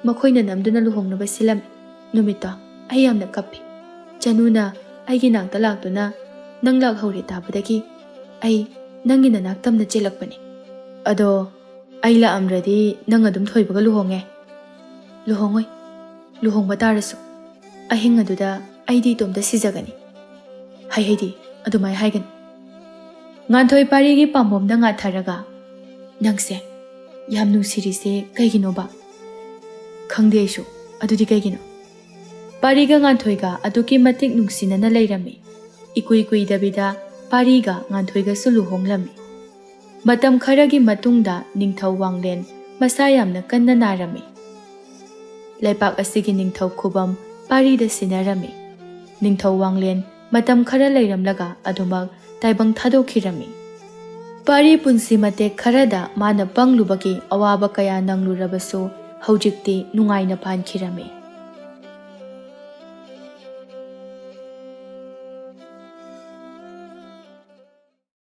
ꯃꯈꯣꯏꯅ ꯅꯝꯗꯨꯅ ꯂꯨꯍꯣꯡꯅꯕ ꯁꯤꯜꯂꯝꯃꯤ꯫ ꯅꯨꯃꯤꯠꯇꯣ ꯑꯩ ꯌꯥꯝꯅ ꯀꯞꯄꯤ꯫ ꯆꯅꯨꯅ ꯑꯩꯒꯤ ꯅꯥꯛꯇ ꯂꯥꯛꯇꯨꯅ ꯅꯪ ꯂꯥꯛꯍꯧꯔꯦ ꯇꯥꯕꯗꯒꯤ ꯑꯩ ꯅꯪꯒꯤ ꯅꯅꯥꯛ ꯇꯝꯅ ꯆꯦꯜꯂꯛꯄꯅꯤ꯫" "ꯑꯗꯣ ꯑꯩ ꯂꯥꯛꯑꯝꯗ꯭ꯔꯗꯤ ꯅꯪ ꯑꯗꯨꯝ ꯊꯣꯏꯕꯒ ꯂꯨꯍꯣꯡꯉꯦ?" "ꯂꯨꯍꯣꯡꯉꯣꯏ꯫ ꯂꯨꯍꯣꯡꯕ ꯇꯥꯔꯁꯨ ꯑꯍꯤꯡ ꯑꯗꯨꯗ ꯑꯩꯗꯤ ꯏꯇꯣꯝꯇ ꯁꯤꯖꯒꯅꯤ꯫" "ꯍꯩ ꯍꯩꯗꯤ, ꯑꯗꯨꯃꯥꯏ ꯍꯥꯏꯒꯅꯨ꯫" ꯉꯥꯟꯊꯣꯏ ꯄꯥꯔꯤꯒꯤ ꯄꯥꯝꯕꯣꯝꯗ ꯉꯥꯊꯔꯒ, "ꯅꯪꯁꯦ ꯌꯥꯝ ꯅꯨꯡꯁꯤꯔꯤꯁꯦ ꯀꯩꯒꯤꯅꯣꯕ?" "ꯈꯪꯗꯦ ꯑꯩꯁꯨ꯫ ꯑꯗꯨꯗꯤ ꯀꯩꯒꯤꯅꯣ?" ꯄꯥꯔꯤꯒ ꯉꯥꯟꯊꯣꯏꯒ ꯑꯗꯨꯛꯀꯤ ꯃꯇꯤꯛ ꯅꯨꯡꯁꯤꯅꯅ ꯂꯩꯔꯝꯃꯤ꯫ ꯏꯀꯨꯏ ꯀꯨꯏꯗꯕꯤꯗ ꯄꯥꯔꯤꯒ ꯉꯥꯟꯊꯣꯏꯒꯁꯨ ꯂꯨꯍꯣꯡꯂꯝꯃꯤ꯫ ꯃꯇꯝ ꯈꯔꯒꯤ ꯃꯇꯨꯡꯗ ꯅꯤꯡꯊꯧ ꯋꯥꯡꯂꯦꯟ ꯃꯁꯥ ꯌꯥꯝꯅ ꯀꯟꯅ ꯅꯥꯔꯝꯃꯤ꯫ ꯂꯩꯄꯥꯛ ꯑꯁꯤꯒꯤ ꯅꯤꯡꯊꯧ ꯈꯨꯕꯝ ꯄꯥꯔꯤꯗ ꯁꯤꯟꯅꯔꯝꯃꯤ꯫ ꯅꯤꯡꯊꯧ ꯋꯥꯡꯂꯦꯟ ꯃꯇꯝ ꯈꯔ ꯂꯩꯔꯝꯂꯒ ꯑꯗꯨꯃꯛ ꯇꯥꯏꯕꯪ ꯊꯥꯗꯣꯛꯈꯤꯔꯝꯃꯤ꯫ ꯄꯥꯔꯤ ꯄꯨꯟꯁꯤ ꯃꯇꯦꯛ ꯈꯔꯗ ꯃꯥꯅ ꯄꯪꯂꯨꯕꯒꯤ ꯑꯋꯥꯕ ꯀꯌꯥ ꯅꯪꯂꯨꯔꯕꯁꯨ ꯍꯧꯖꯤꯛꯇꯤ ꯅꯨꯡꯉꯥꯏꯅ ꯄꯥꯟꯈꯤꯔꯝꯃꯤ꯫